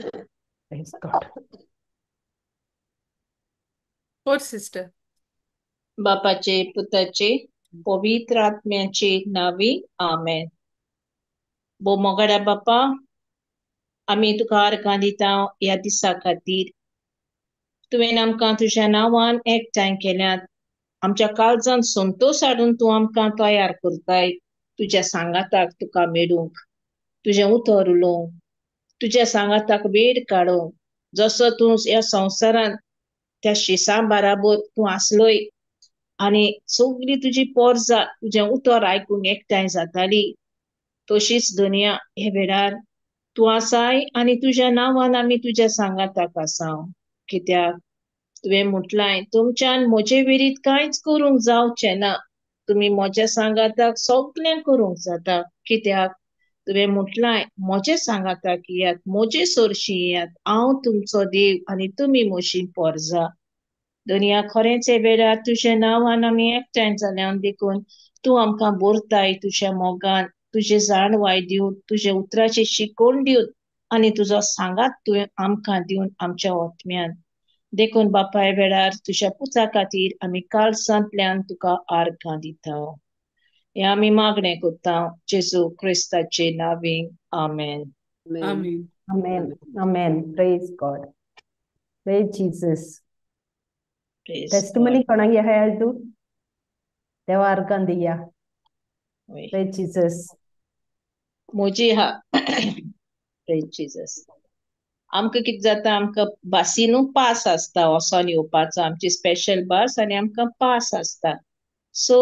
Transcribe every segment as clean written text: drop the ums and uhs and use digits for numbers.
Praise God. Fourth sister. बापाचे पुताचे पवित्र आत्म्याचे नावी आमेन. भो मोगाड्या बापा, आमी तुका आर्गां दिता ह्या दिसा खातीर. तुवें आमकां तुज्या नांवान एकठांय केल्यात. आमच्या काळजान संतोश हाडून तूं आमकां तयार करताय तुज्या सांगाताक तुका मेळूंक, तुजें उतर उलोवंक, तुज्या सांगाताक वेळ काडूंक. जसो तूं ह्या संवसारान त्या शिसां बराबर तूं आसलोय आनी सगळी तुजी पोरजा तुजें उतर आयकूंक एकठांय जाताली, तशीच दुनिया हे वेळार तूं आसाय आनी तुज्या नांवान आमी तुज्या सांगाताक आसा. कित्याक तुवें म्हटलांय तुमच्यान म्हजे विरीत कांयच करूंक जावचें ना, तुमी म्हज्या सांगाताक सगळें करूंक जाता. कित्याक तुवें म्हटलांय म्हजे सांगाताक येयात, म्हजे सरशी येयात, हांव तुमचो देव आनी तुमी म्हजी पोरजा. दुनिया खरेंच हे वेळार तुज्या नांवान आमी एकठांय जाल्या देखून तूं आमकां बोरताय तुज्या मोगान, तुजें जाणवाय दिवन, तुजे उतराची शिकवण दिवन आनी तुजो सांगात तुवें आमकां दिवन आमच्या आत्म्यान. देखून बापाय वेळार तुज्या पुता खातीर आमी काळजांतल्यान तुका आर्गां दिता. हे आमी मागणें करता जेजू क्रिस्ताचे नांवी. आमेन. आमेन. आमेन. आमेन. Praise God. Praise Jesus. Testimony कोणाक आहाय तूं? देवा आर्गां दिया. Praise Jesus. म्हजी हा. Praise Jesus. आमकां कितें जाता, आमकां बसीनू पास आसता वचोन येवपाचो, आमची स्पेशल बस आनी आमकां पास आसता. सो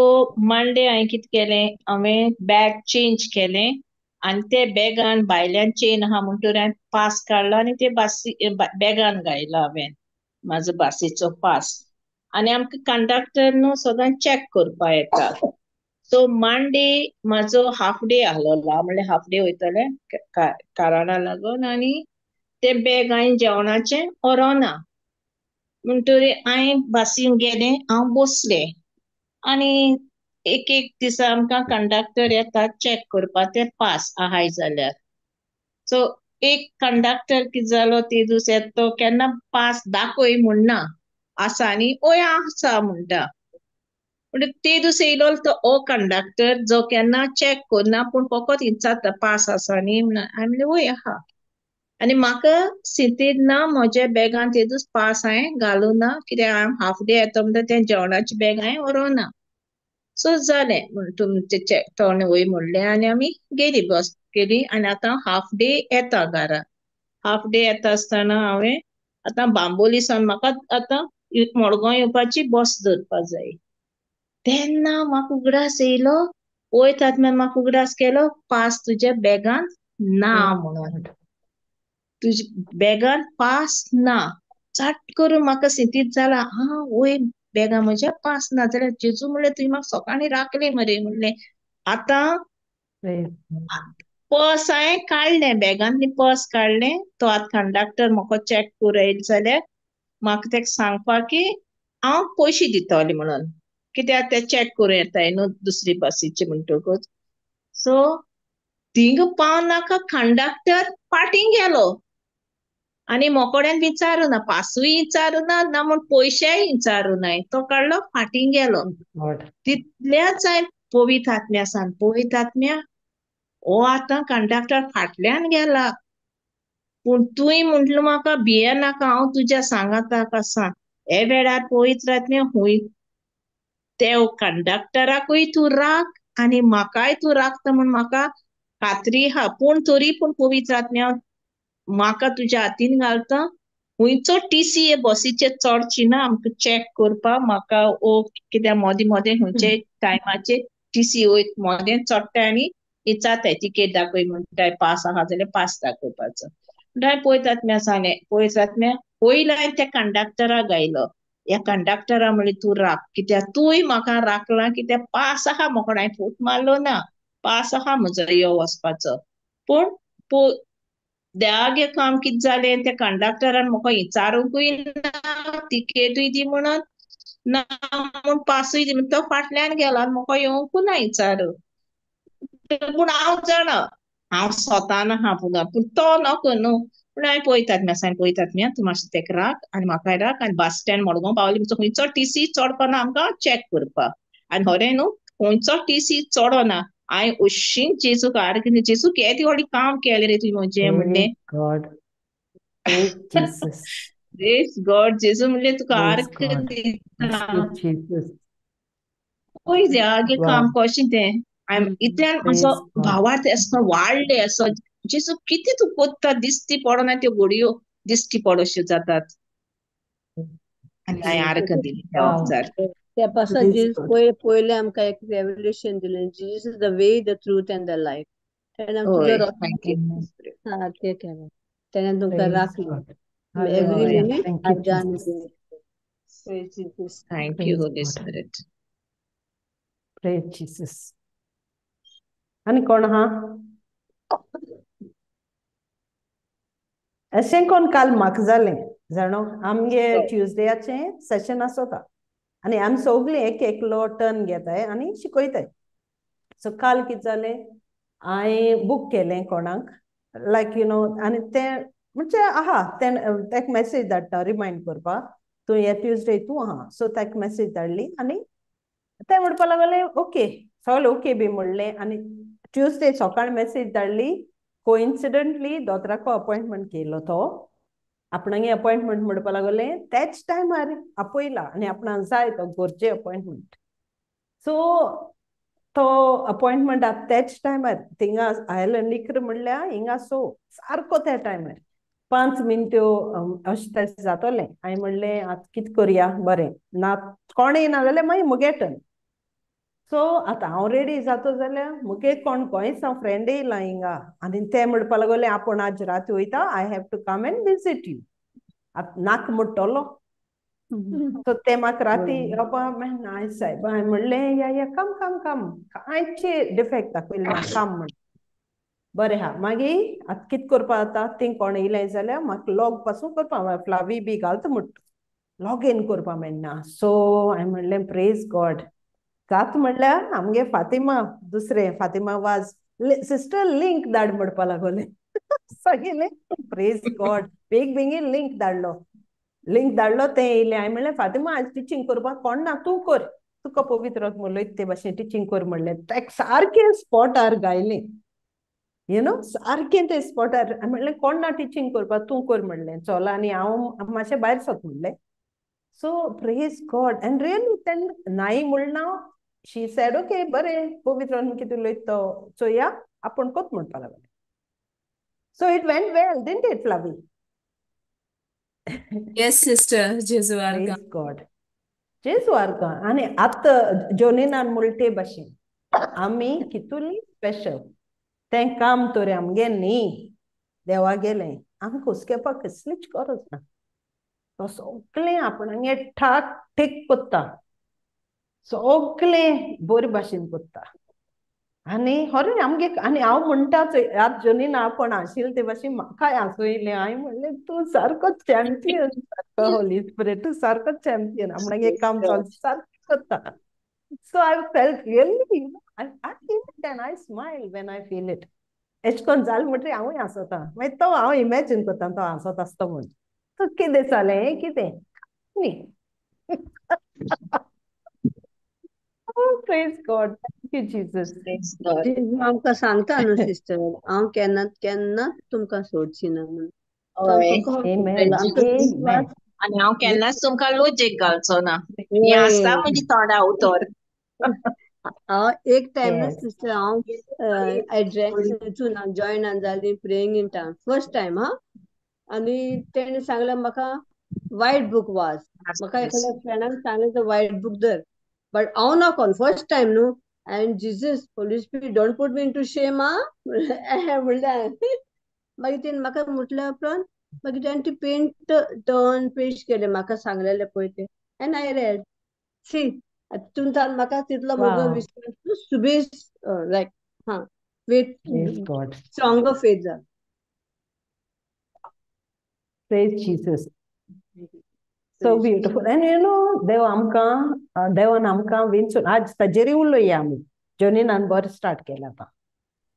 मंडे हांवें कितें केलें, हांवें बॅग चेंज केलें आनी ते बॅगान भायल्यान चेन आहा म्हणटकीर हांवें पास काडलो आनी ते बसी बॅगान घायलो हांवें म्हाजो बसीचो पास. आनी आमकां कंडक्टर न्हू सदां चॅक करपा येता. सो मंडे म्हाजो हाफ डे आहलोलो, हांव म्हणलें हाफ डे वयतलें कारणा लागून आनी तें बॅग हांवें जेवणाचें व्हरोना. म्हणटकीर हांवें बसीन गेलें, हांव बसलें आनी एक एक दिसा आमकां कंडक्टर येता चॅक करपा ते पास आहाय जाल्यार. सो एक कंडक्टर कितें जालो ते दुसरे तो केन्ना पास दाखय म्हणना आसा आनी ओय आसा म्हणटा. म्हणजे ते दुसरे येयलो तो ओ कंडक्टर जो केन्ना चॅक करना पूण फकत विचारता पास आसा न्ही म्हणून. हांवें म्हणलें वय आहा. आनी म्हाका सिंतीद ना म्हज्या बॅगान ते दीस पास हांवें घालूं ना, कित्याक हांव हाफ डे येता म्हणटा तें जेवणाचें बॅग हांवें व्हरोना. सो जालें म्हण तुमचें चॅक तोंड वय म्हणलें आनी आमी गेली बस गेली. आनी आतां हाफ डे येता घरा. हाफ डे येता आसतना हांवें आतां बांबोली सावन म्हाका आतां मडगांव येवपाची बस धरपा जाय. तेन्ना म्हाका उगडास येयलो, वयतात म्हण म्हाका उगडास केलो पास तुज्या बॅगान ना म्हणून, तुज्या बॅगान पास ना. चट करून म्हाका सिंतीद जाला, हा वय बॅगान म्हज्या पास ना जाल्यार जेजू म्हणलें तुवें म्हाका सकाळीं राखलें मरे म्हणलें. आतां पर्स हांवें काडलें बॅगांतली पर्स काडलें, तो आतां कंडक्टर म्हाका चॅक करून येयलो जाल्यार म्हाका तेका सांगपाक की हांव पयशे दितलें म्हणून, कित्याक ते चॅक करून येताय न्हू दुसरी बसीचे म्हणटकूच. सो थिंगा पावन नाका कंडक्टर फाटीं गेलो आनी मोकोड्यान विचारूना, पासूय विचारूना ना म्हूण पयशेय विचारूनाय, तो काडलो फाटीं गेलो. तितल्याच हांवें पवित्र आत्म्या सांग, पवित्र आत्म्या हो आतां कंडक्टर फाटल्यान गेला पूण तुवें म्हटलें म्हाका भिये नाका, हांव तुज्या सांगाताक आसा. हे वेळार पवित्र आत्म्या हुंय ते कंडक्टराकूय तूं राख आनी म्हाकाय तूं राखता म्हूण म्हाका खात्री आहा, पूण तरी पूण पवित्र आत्म्या म्हाका तुज्या हातीन घालता, खुंयचो टीसी हे बसीचेर चडची ना आमकां चॅक करपाक म्हाका ओ कित्याक मोदें मोदें खंयचे टायमाचेर टीसी वयत मोदें चडटा आनी विचारताय तिकेट दाखय म्हणटाय, पास आहा जाल्यार पास दाखोवपाचो. म्हणटा पळयतात म्या सांगलें, पळयतात म्या पयलीं हांवें त्या कंडक्टराक गायलो, ह्या कंडक्टरा म्हणलें तूं राख कित्याक तूंय म्हाका राखलां, कित्याक पास आहा म्हाका हांवें फूट मारलो ना, पास आहा म्हजो यो वचपाचो. पूण देवागे काम कितें जालें त्या कंडक्टरान म्हाका विचारूंकूय ना, तिकेटूय दी म्हणून ना म्हूण पासूय दी म्हण, तो फाटल्यान गेलो आनी म्हाका येवंकू ना विचारूंक. पूण हांव जाणा हांव स्वता आहा पूण तो नको न्हू, पूण हांवें पळयतात मेसांनी पळयतात मी, तूं मातशें तेका राख आनी म्हाकाय राख. आनी बस स्टँड मडगांव पावली म्हणचो खंयचो टीसी चडपाना आमकां चॅक करपाक. आनी खरें न्हू खंयचो टीसी चडना. हांवें अशीं जेजूक आर्ग, जेजू केदें व्हडलें काम केलें रे तुवें म्हजें म्हणलें. God. Praise Jesus. Praise God. जेजू म्हणलें तुका Praise आर्ग God. दिता. Thank you, Jesus. पळय देवागें काम Wow. कशें तें. हांवें इतल्यान असो Praise God. भावार्थ असो वाडले असो, जेजू कितें तूं कोत्ता, दिश्टी पडना त्यो घडयो दिश्टी पडश्यो जातात. आनी हांवें आर्ग दिली देवाक Wow. जार. त्या पासून Praise Jesus God. पयलें आमकां एक रेवल्युशन दिलें, Jesus is the way, the truth and the life. तेणें हय, तुजो thank you. Amen. सारकें केलें, तेणें तुमकां Praise राखलें. God. Every Hallelujah. Minute Thank you, आदान Jesus. Praise Jesus. Thank you Praise Holy God. Spirit. Praise Jesus. आनी कोण आहा? अशें कोण काल म्हाका जालें जाणो, आमगे ट्युजडेयाचें सेशन आसता आनी आमी सगळीं एक एकलो टर्न घेताय आनी शिकयताय. सो काल कितें जालें, हांवें बूक केलें कोणाक, लायक you know, आनी तें म्हणजे आहा तें ताका मॅसेज धाडटा रिमायंड करपाक, तूं हे ट्युजडे तूं आहा. सो ताका मॅसेज धाडली आनी तें म्हणपाक लागलें ओके, सगळें ओके बी म्हणलें. आनी ट्युजडे सकाळी मॅसेज धाडली, कोइन्सिडंटली दोतोराको अपॉयंटमेंट केलो तो, आपणागे अपॉयंटमेंट म्हणपाक लागलें त्याच टायमार आपयला आनी आपणाक जाय तो गरजे अपॉयंटमेंट. सो तो अपॉयंटमेंट आतां त्याच टायमार थिंगा आयलो निकर म्हणल्यार हिंगा सो सारको त्या टायमार 5 मिनट्यो अशें तशें जातलें. हांवें म्हणलें आतां कितें करया, बरें ना कोणें ना जाल्यार मागीर म्हगे टर्न. सो आतां हांव रेडी जातो जाल्यार म्हगे कोण गोंयच हांव फ्रेंड येयला हिंगा आनी ते म्हणपाक लागले आपूण आज राती वयता, I have to come and visit you. आतां नाक मोडटलो. सो ते म्हाका राती येवपा नाय सायबा. हांवें म्हणलें या या कम कम कम, कांयच डिफेक्ट दाखयलें ना, कम म्हण बरें आहा. मागीर आतां कितें करपा जाता, तीं कोण येयलें जाल्यार म्हाका लॉग पासून करपा, फ्लावी बी घालता म्हणटा, लॉग इन करपा मेळना. सो हांवें म्हणलें प्रेज गॉड. जात म्हणल्यार आमगे फातिमा, दुसरें फातिमा वाज सिस्टर लिंक धाड म्हणपा लागोलें. सांगिल्लें प्रेज गॉड, बेग बेगीन लिंक धाडलो, लिंक धाडलो तें येयलें. हांवें म्हणलें फातिमा आज टिचींग करपाक कोण ना, तूं कर, तुका पवित्र उलयता ते भाशेन टिचींग कर म्हणलें. तेका सारकें स्पॉटार गायलें, you know, सारकें ते स्पॉटार. हांवें म्हणलें कोण ना टिचींग करपाक, तूं कर म्हणलें, चल आनी हांव मातशें भायर सत म्हणलें. So praise God. And really तेन्ना नाय म्हणना, she said okay बरें पवित्र कितें उलयता तो चोया आपूण कोत म्हणपाक लागलें. So it went well, didn't it, Flavi? Yes, sister. जेजू आर्गां. Praise God. जेजू आर्गां. आनी आतां जोनिनान म्हणटे भाशेन आमी कितुली स्पेशल, तें काम तर आमगे न्ही, देवा गेलें, आमकां हुस्केपाक कसलीच गरज ना. तो सगळें आपणागे ठाक ठीक कोत्ता, सगळें बरे भाशेन कोत्ता. आनी खरें आमगे, आनी हांव म्हणटा आतां जोनिना आपूण आशिल्लें ते भाशेन म्हाकाय आसयलें. हांवें म्हणलें तूं सारको चॅम्पियन, सारको होली स्पिरिट, तूं सारको चॅम्पियन, आपणागे काम चालू सारकें कोत्ता. So I felt really, you know, I feel it and I smile when I feel it. एशें कोन्न जालें म्हणटकीर हांवूय हांसता, मागीर तो हांव इमॅजीन करता तो हांसत आसता म्हूण, तो कितें जालें कितें न्ही. Oh, praise God. Thank you, Jesus. Praise God. जेजू आमकां सांगता न्हू सिस्टर, हांव केन्ना केन्ना तुमकां सोडची ना म्हूण. हय. Amen. आमचो Amen. आनी हांव केन्नाच तुमकां लजेक घालचो ना, हें आसता म्हजी तोंडा उतर. हांव एक टायम न्हू Yes. Sister, हांव एड्रेस हितून जॉयन जाली praying in tongue first time हा. आनी तेणें सांगलें म्हाका वायट बूक वाच, म्हाका एखाद्या फ्रेंडान सांगलें तो वायट बूक धर, बट हांव ना कोण फर्स्ट टायम न्हू. And Jesus Holy Spirit don't put me into shame आ म्हणलें. मागीर तेणें म्हाका म्हटल्या उपरांत मागीर तेणें ती पेंट टर्न पेज केलें म्हाका सांगलेलें पळय तें, एंड I read सी. तितून म्हाका तितलो म्हजो विश्वास सुबेज लायक हा फेथ, स्ट्रॉंगर फेथ जालो. Praise Jesus. So beautiful. And you know, देव आमकां, देवान आमकां विंचून आज ताजेर उलोवया आमी, जोनिनान बरें स्टार्ट केलां आतां.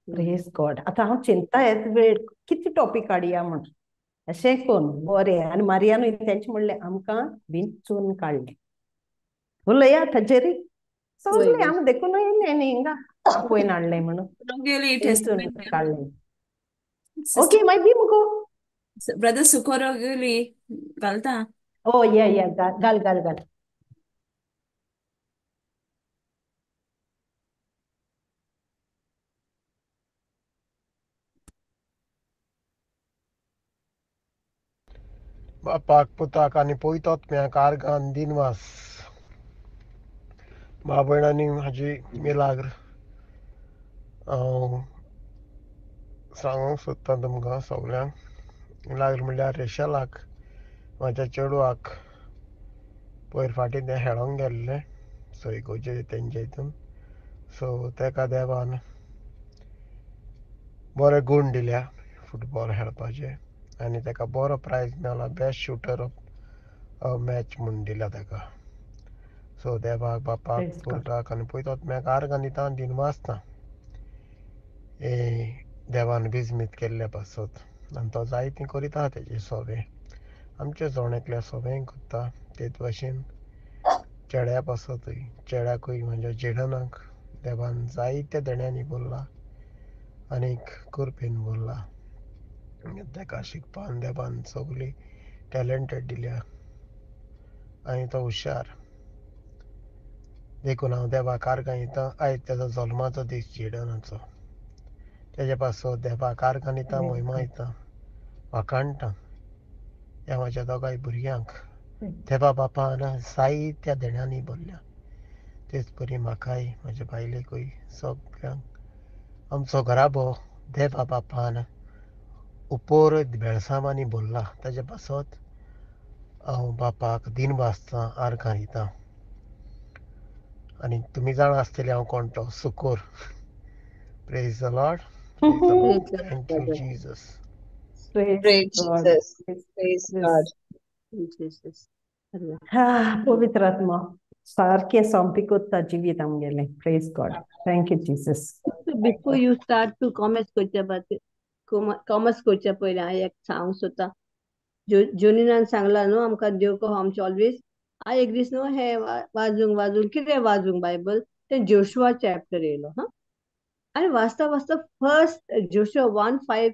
Praise God. आतां हांव चिंता येत वेळ कितें टॉपीक हाडया म्हूण. अशें करून बरें. आनी मारियानूय तेंचे म्हणलें आमकां विंचून काडलें, उलया थजेरी सगळें आमी देखून येयलें न्ही हिंगा आपोवन हाडलें म्हणून विंचून काडलें. ओके मागीर दी मुगो ब्रदर सुकोरोगेली घालता. ओ या या घाल घाल घाल. बापाक पुताक आनी पवित्र आर्गान दिनवास. भाव भयणांनी म्हाजी मिलाग्र हांव सांगूंक सोदतां तुमकां सगल्यांक. मिलाग्र म्हणल्यार रेशलाक म्हाज्या चेडवाक पयर फाटीं तें खेळोंक गेल्लें सो इगोर्जे तेंच्या हितून. सो तेका देवान बरे गूण दिल्या फुटबॉल खेळपाचे आनी तेका बरो प्रायज मेळ्ळा, बेस्ट शुटर ऑफ मॅच म्हूण दिला तेका. सो देवाक बापाक पुताक आनी पवित्र आर्गां दिता दिनवासता हे देवान बिजमीत केल्ले पासत. आनी तो जायतें करीता तेजे सोबें, आमचे जण एकल्या सोबें करता. तेच भाशेन चेड्या पासतूय, चेड्याकूय म्हणजे जेडनाक देवान जायत्या देण्यांनी बोल्ला आनीक कृपेन बोल्ला. तेका शिकपान देवान सगळी टॅलंटेड दिल्या आनी तो हुशार. देखून हांव देवाक आर्गां दितां. आयज तेजो जल्माचो दीस जेडनाचो, तेजे पासत देवाक आर्गां दिता, मोहिमा दिता, वाखाणटा. ह्या म्हाज्या दोगांय भुरग्यांक देवा बापान जायत्या देण्यांनी भरल्या. तेच परी म्हाकाय म्हाज्या बायलेकूय सगल्यांक आमचो घराबो देवा बापान उपोर बेळसांवांनी भरला. ताजे पासत हांव बापाक दिनवासतां, आर्गां दितां. आनी तुमी जाणा आसतले हांव कोण तो, सुकोर. Praise the Lord. Thank you Jesus. Praise Jesus. Praise God. Jesus. पवित्र आत्मा सारकें सोंपी कोत्ता जिवीत आमगेलें. Praise God. Thank you Jesus. Before you start to comments करच्या बाबतीत, कॉमर्स करच्या पयलीं हांव एक सांगूंक सोदता. जोनिनान सांगला न्हू आमकां देव कहो आमचे ऑलवेज. हांव एक दीस न्हू हे वाजूंक वाजूंक कितें वाजूंक बायबल तें जोशुआ चॅप्टर येयलो. हां, आनी वाचता वाचता फर्स्ट जोशुआ 1:5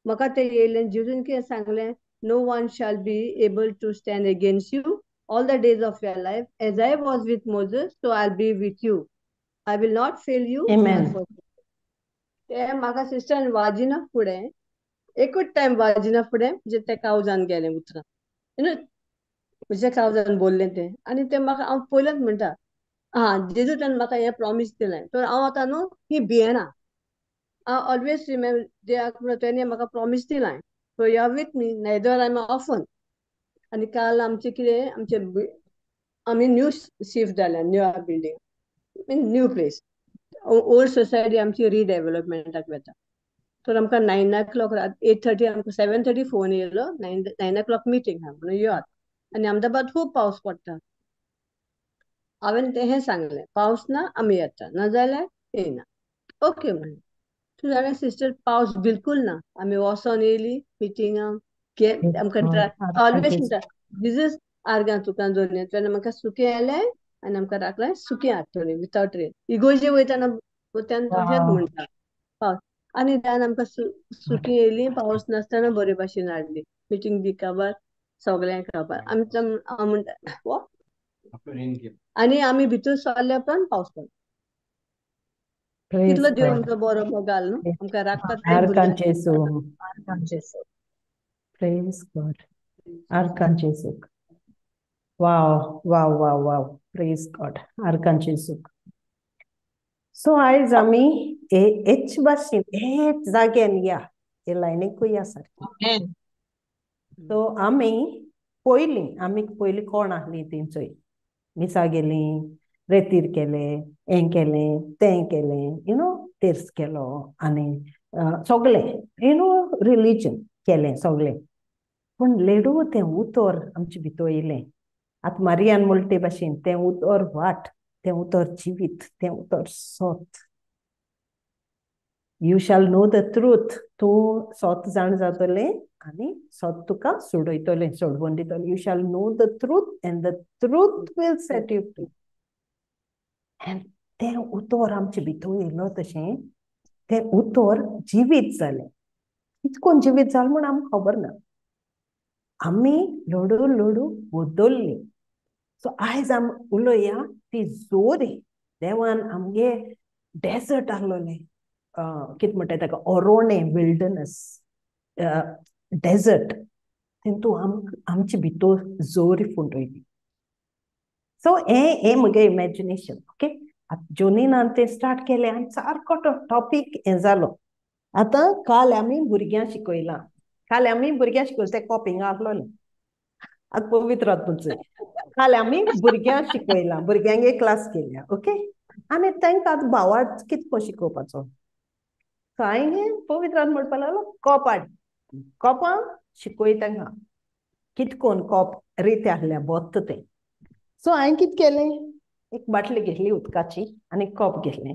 म्हाका तें येयलें. जेजून कितें सांगलें, no one shall be able to stand against you all the days of your life. As I was with Moses so I be with you, I will not fail you. ते म्हाका सिस्टरान वाजिना फुडें एकूच टायम वाजिना फुडें म्हणजे ते कावजान गेलें उतरां, म्हज्या कावजान बोल्लें तें. आनी तें म्हाका हांव पयलेंच म्हणटा, हां जेजू ताणें म्हाका हें प्रॉमीस दिलें तर हांव आतां न्हू ही भियेना. हांव ऑलवेज रिमेंबर देवाक म्हणटा तेणें म्हाका प्रॉमीस दिलां, so you are with me neither I am orphan. आनी काल आमचें कितें आमचें आमी न्यू शिफ्ट जाल्या, new building mean new place. Old society आमची रिडेवलपमेंटाक वता तर आमकां 9 o'clock 8:30 आमकां 7:30 फोन येयलो, 9 o'clock meeting आहा म्हणून येयात. आनी अहमदाबाद खूब पावस पडटा. हांवें तें सांगलें पावस ना आमी येता, नाजाल्यार येयना. ओके म्हणलें. तूं जाणा सिस्टर पावस बिलकूल ना. आमी वचोन येयली मिटिंगाक, आमकां ऑलवेज म्हणटा जिजस आर्गां तुका जोडलें तेन्ना म्हाका सुकें आयलें आनी आमकां राखलें सुकें हाडटलें विथआवट रेन. इगोर्जे वयतना तेन्ना तशेंच म्हणटा पावस. आनी त्यान आमकां सुकी येयली, पावस नासतना बरे भाशेन हाडली मिटींग बी काबार सगळ्यांक काबार. आमी हांव म्हणटा आनी आमी भितर सरल्या उपरांत पावस पडलो. तितलो देव आमचो बरो मोगाल न्हू, आमकां राखतात. Praise God. आर्गां जेजूक. Wow wow wow wow. Praise God. आर्गां जेजूक. सो आयज आमी हेच भाशेन हेच जाग्यान या, हे लायनीकूय या सारकी. सो आमी पयलीं, आमी पयलीं कोण आहलीं तीं चोय, मिसा गेलीं, रेतीर केलें, हें केलें, तें केलें, you know तेर्स केलो आनी सगळें you know religion केलें सगळें. पूण लेडू तें उतर आमचे भितर येयलें. आतां मारियान म्हणटे भाशेन तें उतर वाट, तें उतर जिवीत, तें उतर सत. You shall know the truth, तूं सोत जाण जातलें आनी सोत तुका सोडयतलें, सोडवून दितलें. You shall know the truth and the truth will set you free. And तें उतर आमचे भितर येयलो तशें तें उतर जिवीत जालें. कितकोन जिवीत जालें म्हूण आमकां खबर ना, आमी लडू लडू बदल्ली. सो आयज आमी उलोवया ती जोरी देवान आमगे डेजर्ट आहलोलें, कितें म्हणटाय ताका, ओरोणे, विल्डरनस, डेजर्ट, तितू आमचे भितर जोरी फुंडयली. सो हें हें म्हगे इमॅजिनेशन. ओके, आतां जोनीनान तें स्टार्ट केलें आनी सारको तो टॉपीक हें जालो. आतां काल आमी भुरग्यांक शिकयलां, काल आमी भुरग्यांक शिकयलें, तें कॉप हिंगा आहलोलें. आतां पवित्र आत्मचें काल आमी भुरग्यांक शिकयलां, भुरग्यांक क्लास केल्या. ओके, आनी तांकां आतां भावार्थ कितको शिकोवपाचो. सो हांवें पवित्र आत्मा म्हणपाक लागलो, कॉप हाड, कॉपां शिकय तांकां कितकोन कॉप रितें आहलें बोत्त तें. सो हांवें कितें केलें, एक बाटली घेतली उदकाची आनी कॉप घेतलें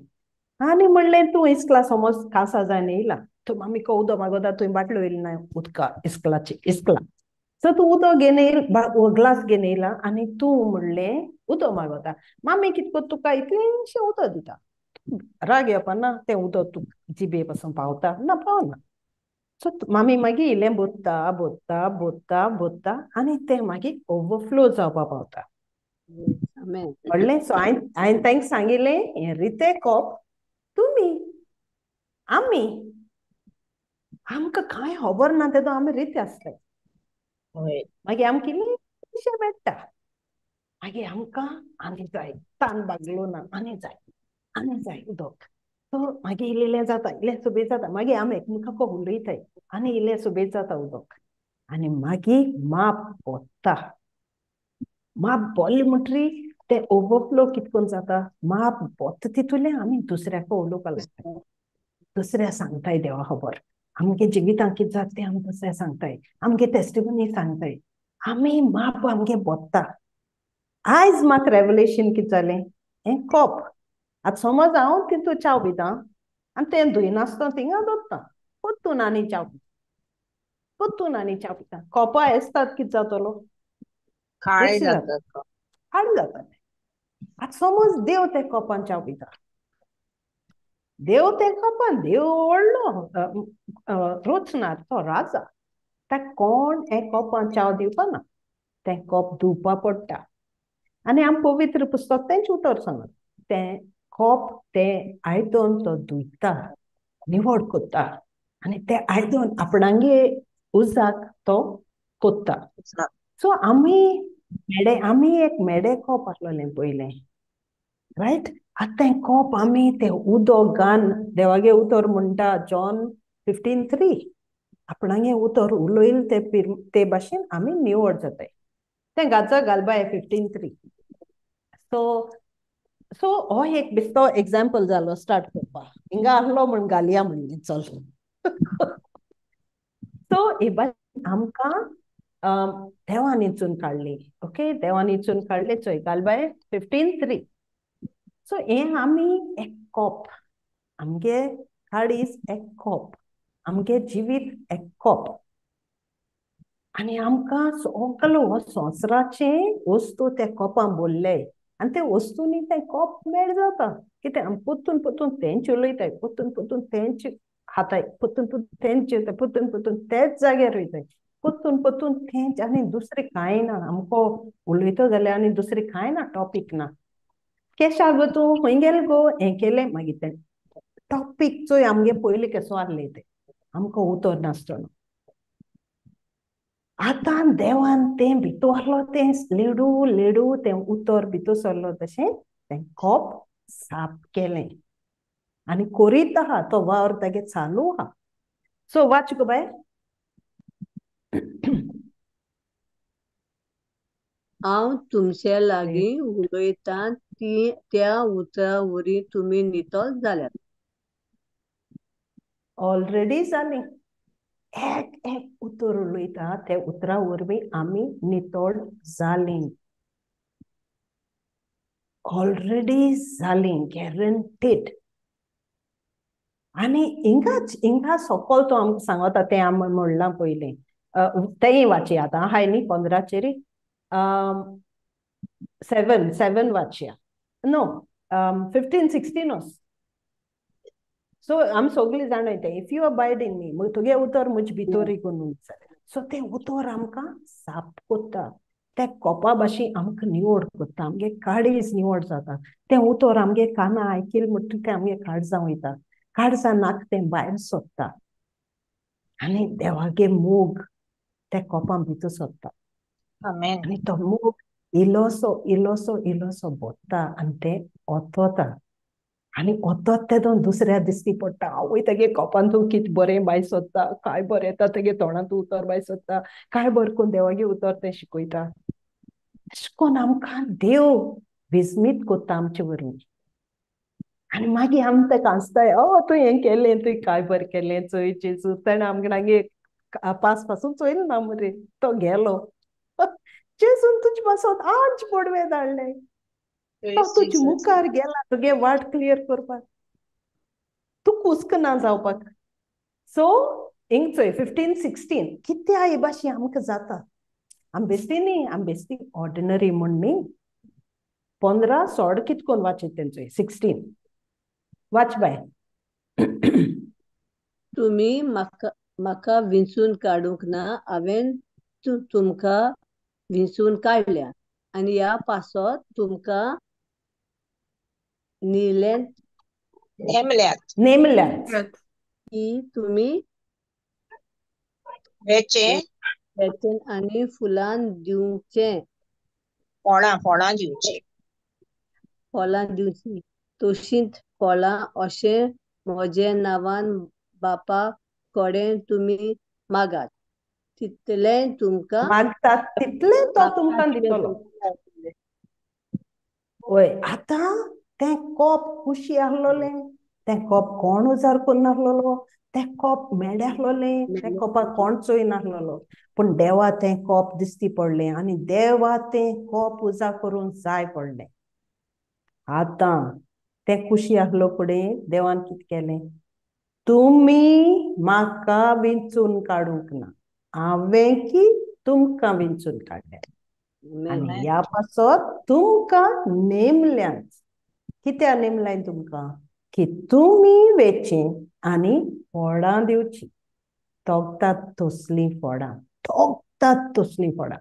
आनी म्हणलें तूं इस्कला समज कांसा जायन येयला, तूं मामीको उदक मागोता, तुवें बाटली वयली ना उदका इस्कलाची, इस्कला. सो तूं उदक घेवन येयल, ग्लास घेवन येयला आनी तूं म्हणलें उदक मागोता, मामी कितें तुका इतलेंशें उदक दिता, राग येवपा ना, तें उदक तूं जिबे पासून पावता ना, पावना. सो मामी मागीर इल्लें बोत्ता बोत्ता बोत्ता बोत्ता आनी तें मागीर ओवरफ्लो जावपा पावता. कळ्ळें? सो हांवें तांकां सांगिल्लें हें रितें कॉप तुमी आमी आमकां कांय खबर ना, तेदो आमी रिते आसले. मागीर आमकां इल्लेंशें मेळटा, मागीर आमकां आनी जाय, तान भागलो ना, आनी जाय, आनी जाय उदक. सो मागीर इल्लें इल्लें जाता, इल्लें सुबेज जाता, मागीर आमी एकमेकाक उलयताय आनी इल्लें सुबेज जाता उदक. आनी मागीर माप बोत्ता, माप बोल्लें म्हणटरी तें ओवरफ्लो कितकोन जाता, माप बोत्ता तितूंतलें आमी दुसऱ्याक उलोवपाक लागता, दुसऱ्या सांगताय देवा खबर, आमगे जिवितांत कितें जाता तें आमी दुसऱ्या सांगताय, आमगे टेस्टिमनी सांगताय, आमी माप आमगे बोत्ता. आयज म्हाका रेवलेशन कितें जालें, हें कॉप आतां समज हांव तितू च्याव पिता आनी तें धुयनासतना थिंगा दवरता, परतून आनी च्याव पिता, परतून आनी च्याव पिता, कॉपां आसतात कितें जातलो, काळें जाता, काळें जाता. आतां समज देव ते कॉपान च्याव पिता, देव ते कॉपान, देव व्हडलो रोचनार, तो राजा, ताका कोण हे कॉपान च्याव दिवपा ना, तें कॉप धुवपा पडटा. आनी आम पवित्र पुस्तक तेंच उतर सांगत, तें कॉप तें आयदन तो धुयता, निवळ कोत्ता आनी तें आयदन आपणागे उजाक तो कोत्ता. सो आमी मेडे, आमी एक मेडे कॉप आहलोलें पयलें, रायट. आतां तें कॉप आमी तें उदक घान, देवागे उतर म्हणटा जॉन 15:3, आपणागे उतर उलयल ते ते भाशेन आमी निवळ जाताय. तें गाजा घालबाय 15:3. सो सो हो एक बेस्तो एग्जाम्पल जालो स्टार्ट करपाक, हिंगा आहलो म्हण घालया म्हणलें चल. सो हे भाशेन आमकां देवान इचून काडली. ओके, देवान इचून काडले, चोय घालबाय 15:3. सो हें आमी एक कॉप, आमगे काळीज एक कॉप, आमगे जिवीत एक कॉप, आनी आमकां सगलो हो संवसाराचे वस्तू त्या कॉपान भरले आनी ते वस्तूंनी तें कॉप मेळ जाता. कितें आमी परतून परतून तेंच उलयताय, परतून परतून तेंच खाताय, परतून परतून तेंच जेवताय, परतून परतून तेच जाग्यार वयताय, परतून परतून तेंच, आनी दुसरें कांय ना. आमकां उलयतो जाल्यार आनी दुसरें कांय ना, टॉपीक ना. केशा गो तूं खंय गेल गो, हें केलें, मागीर तें टॉपीक चोय आमगे पयलीं केसो आहले तें आमकां उतर नासतना. आतां देवान तें भितर आहलो, तें लेडू लेडू तें उतर भितर सरलो तशें तें कॉप साफ केलें आनी कोरीत आहा, तो वावर तागे चालू आहा. सो वाच गो बाय. हांव तुमचे लागीं उलयतां ती त्या उतरा वरी तुमी नितळ जाल्यात. ऑलरेडी जाली. एक एक उतर उलयता त्या उतरा वरवीं आमी नितळ जालीं, ऑलरेडी जालीं, गॅरंटीड. आनी हिंगा हिंगा सोकोल तो आमकां सांगता तें आमी म्हणलां पयलीं, तेंय वाचया आतां आहाय न्ही 15चेर 7 7 वाचया, नो 15 16. सो आमी सगळीं जाणां तें, if you abide in me, तुगे उतर म्हजे भितर करून. सो तें उतर आमकां साप कोत्ता, ते कोपा भाशेन आमकां निवड कोत्ता, आमगे काळीज निवड जाता. तें उतर आमगे कानां आयकिल म्हणटकीर तें आमगे काळजां वयता, काळजां नाक तें भायर सोदता आनी देवागे मोग त्या कोपां भितर सोदता. आनी तो मोग इल्लोसो इल्लोसो इल्लोसो भोत्ता आनी तें ओतोता आनी ओतत तेदोन दुसऱ्या दिसती पडटा, आवय तेगे कोपान तूं कितें बरें बाय सोदता, काय बरें येता तेगे तोंडांत उतर बाय सोदता, काय बरें कोन्न देवागे उतर तें शिकयता. अशें कोन्न आमकां देव विस्मीत कोत्ता आमचे वरवीं. आनी मागीर आमी ताका हांसताय, ओ तूं हें केलें, तुवें काय बरें केलें, चोय जेजू. ताणें आमगे पास पासून चोयलें ना मरे, तो गेलो. जेजून तुजे पासत आज पडवे धाडलें, तो तुजे मुखार गेला तुगे वाट क्लियर करपाक, तूं कुस्कना जावपाक. सो हिंग चोय 15 16 कित्या हे भाशेन आमकां जाता. आमी बेस्ती न्ही, आमी बेस्ती ऑर्डिनरी म्हूण न्ही. 15 सोड कित कोन्न वाचीत तेंचो 16 वाच बाय. तुमी म्हाका म्हाका विंचून काडूंक ना, हांवें तुमकां विंचून काडल्या आनी ह्या पासत तुमकां निलें नेमल्यात नेमल्यात की तुमी वेचें वेचें आनी फुलां दिवचें, फळां फळां दिवचीं, फळां दिवचीं, तशींच फळां अशें म्हजे नांवान बापा कडेन तुमी मागात, तितलें तुमकां मागतात तितलें तो तुमकां दितलो. वय आतां तें कोप खुशी आहलोलें, तें कोप कोण उजार करनासलेलो, तें कोप मेडे आहलोलें, तें कोपाक कोण चोयनासलेलो, पूण देवा तें कोप दिसती पडलें आनी देवा तें कोप उजार करूंक जाय पडलें. आतां तें खुशी आहलो फुडें देवान कितें केलें, तुमी म्हाका विंचून काडूंक ना, हांवें की तुमकां विंचून काडलें आनी ह्या पासत तुमकां नेमल्यात. कित्याक नेमल्यान तुमकां? की तुमी वेचीं आनी फळां दिवचीं, तोगतात तसलीं फळां, तोगतात तसलीं फळां,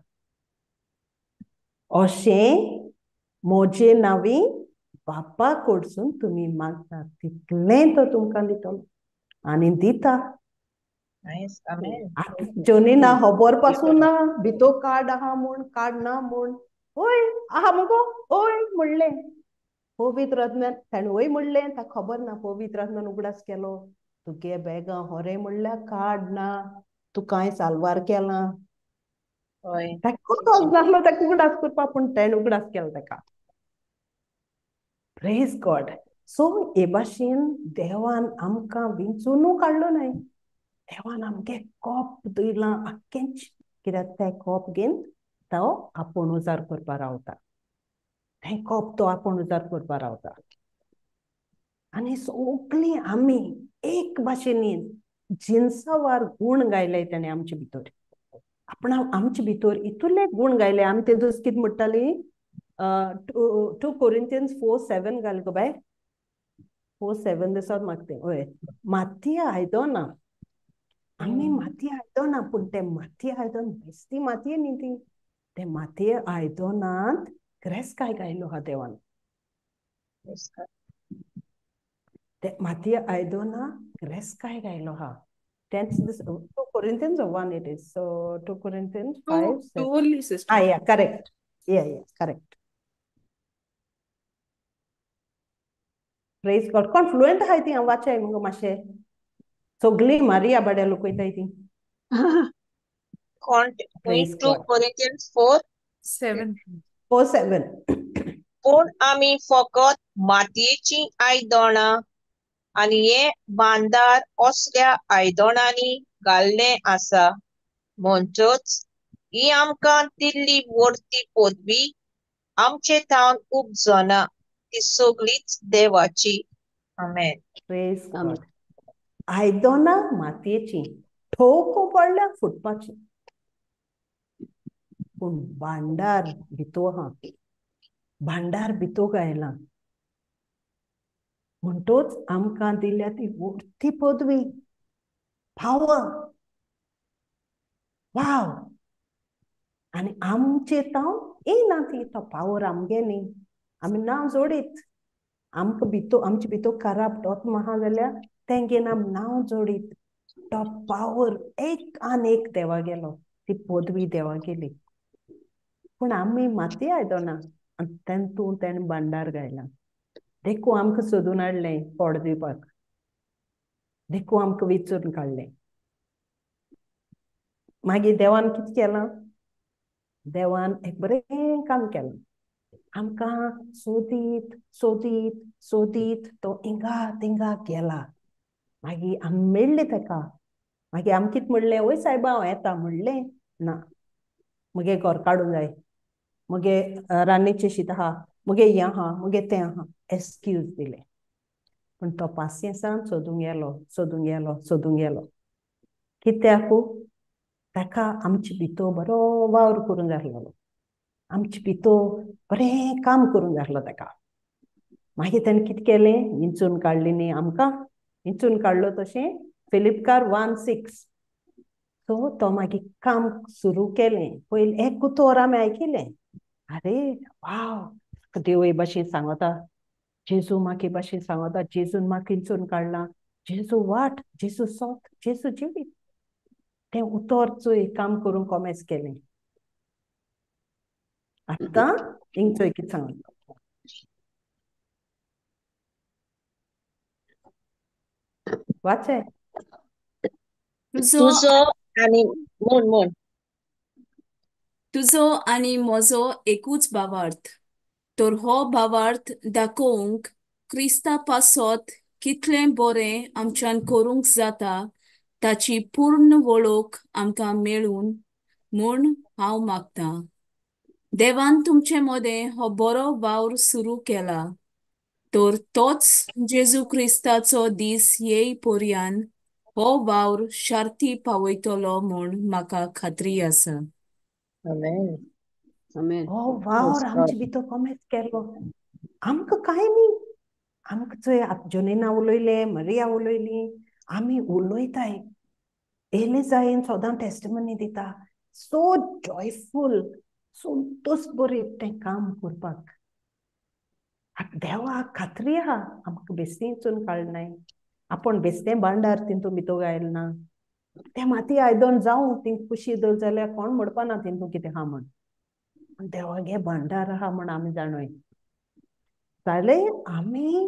अशें म्हजे नांवी बापा कडसून तुमी मागतात तितलें तो तुमकां दितलो आनी दिता. जोनीना खबर पासून ना, भितर कार्ड आहा म्हूण, कार्ड ना म्हूण, ओय आहा मुगो ओय म्हणलें पवित्र आत्म्यान, ताणें वय म्हणलें, ताका खबर ना. पवित्र आत्म्यान उगडास केलो, तुगे बेगां होरे म्हणल्यार कार्ड ना, तूं कांय साल्वार केलां. ताका खबर नासलो ताका उगडास करपाक, पूण ताणें उगडास केलो ताका. Praise God. सो हे भाशेन देवान आमकां विंचूनू काडलो न्हय, देवान आमगे कोप दिलां आख्खेंच, कित्याक तें कोप घेवन तो आपूण उजार करपाक रावता, तें कोप तो आपूण उजार करपाक रावता. आनी सगळीं आमी एक भाशेन जिनसावार गूण गायले ताणें आमचे भितर, आपणा आमचे भितर इतले गूण गायले. आमी ते दीस कितें म्हणटाली, 2 Corinthians 4:7 घाल गो बाय, 4:7 दिसत म्हाका तें. हय, मातये आयदनां, आमी मातये आयदनां, पूण तें मातये आयदन बेस्ती मातये न्ही ती, ते मातये आयदनांत ग्रेस काय गायलो हा देवान, ते मातये आयदनां ग्रेस काय गायलो हा. तेंच 2 Corinthians 1 it is, so 2 Corinthians 5 2 only sister. Ah yeah correct, yeah yeah correct. Praise God. कोण फ्लुएंट आहाय ती हांव वाचाय मुगो मातशें, सगळीं मारिया बाड्या लोक वयताय ती. कोण 2 Corinthians 4:7 4:7. पूण आमी फकत मातयेचीं आयदनां आनी हे बांदार असल्या आयदनांनी घाल्लें आसा, म्हणटच ही आमकां दिल्ली वर्ती पदवी आमचे थावन उपजना, ती सगळीच देवाची. आमेन. Praise God. आयदनां मातयेची, ठोको पडल्या फुटपाची, पूण भांडार भितर आहा, भांडार भितर गायला. म्हणटोच आमकां दिल्या ती व्हडली पदवी, पावर. वाव. आनी आमचे ताव येना ती, तो पावर आमगे न्ही, आमी नांव जोडीत. आमकां भितर, आमचे भितर खराब आत्मा आहा जाल्यार तेंगे आम नांव जोडीत. तो पावर एक आनी एक देवा गेलो, ती पदवी देवा गेली. पूण आमी माती आयदना आनी तेंतून तेणें भांडार गायला. देखून आमकां सोदून हाडलें पोड दिवपाक, देखून आमकां विचून काडलें. मागीर देवान कितें केलां, देवान एक बरें काम केलां, आमकां सोदीत सोदीत सोदीत तो हिंगा तिंगा गेला. मागीर आमी मेळ्ळें तेका. मागीर आमी कितें म्हणलें, वय सायबा हांव येता म्हणलें ना, मगे घर काडूंक जाय, मगे रान्नीचें शीत आहा, मगे हें आहा, मगे तें आहा, एक्सक्यूज दिलें. पूण तो पासियेंसान सोदूंक गेलो, सोदूंक गेलो, सोदूंक गेलो. कित्याकू ताका आमचे भितर बरो वावर करूंक जाय आसलेलो, आमचे भितर बरें काम करूंक जाय आसलो ताका. मागीर तेणें कितें केलें, इंचून काडली न्ही आमकां, इंचून काडलो तशें फिलिपकार 1:6. सो तो मागीर काम सुरू केलें. पयलें एक उतर आमी आयकिलें, आरे वाव, देव हे भाशेन सांगता, जेजू म्हाका हे भाशेन सांगता, जेजून म्हाका इंचून काडला, जेजू वाट, जेजू सोत, जेजू जिवीत. तें उतर चोय काम करूंक कोमेस केलें. आतां हिंग चोय कितें सांगता, वाचय. तुजो आनी म्हण म्हण तुजो आनी म्हजो एकूच भावार्थ, तर हो भावार्थ दाखोवंक क्रिस्ता पासत कितलें बरें आमच्यान करूंक जाता ताची पूर्ण वळख आमकां मेळून म्हूण हांव मागतां. देवान तुमचे मदें हो बरो वावर सुरू केला, तर तोच जेजू क्रिस्ताचो दीस येय पर्यान हो वावर शार्ती पावयतलो म्हूण म्हाका खात्री आसा. आमेन. आमेन. हो वावर आमचे भितर कोमेस केलो, आमकां कांय न्ही. आमकां चोय जोनेना उलयलें, मरिया उलयली, आमी उलयताय, एलिजायन सदां टेस्टिमनी दिता. सो जॉयफूल, संतोश बरी तें काम करपाक. देवाक खात्री आहा आमकां बेस्तें इंचून काडनाय, आपूण बेस्तें भांडार तितून भितर गायल ना. तें माती आयदन जावं ती कुशी दवर जाल्यार कोण म्हणपा ना तितून कितें आहा म्हण, पूण देवागे भांडार आहा म्हण आमी जाणूय. जालें आमी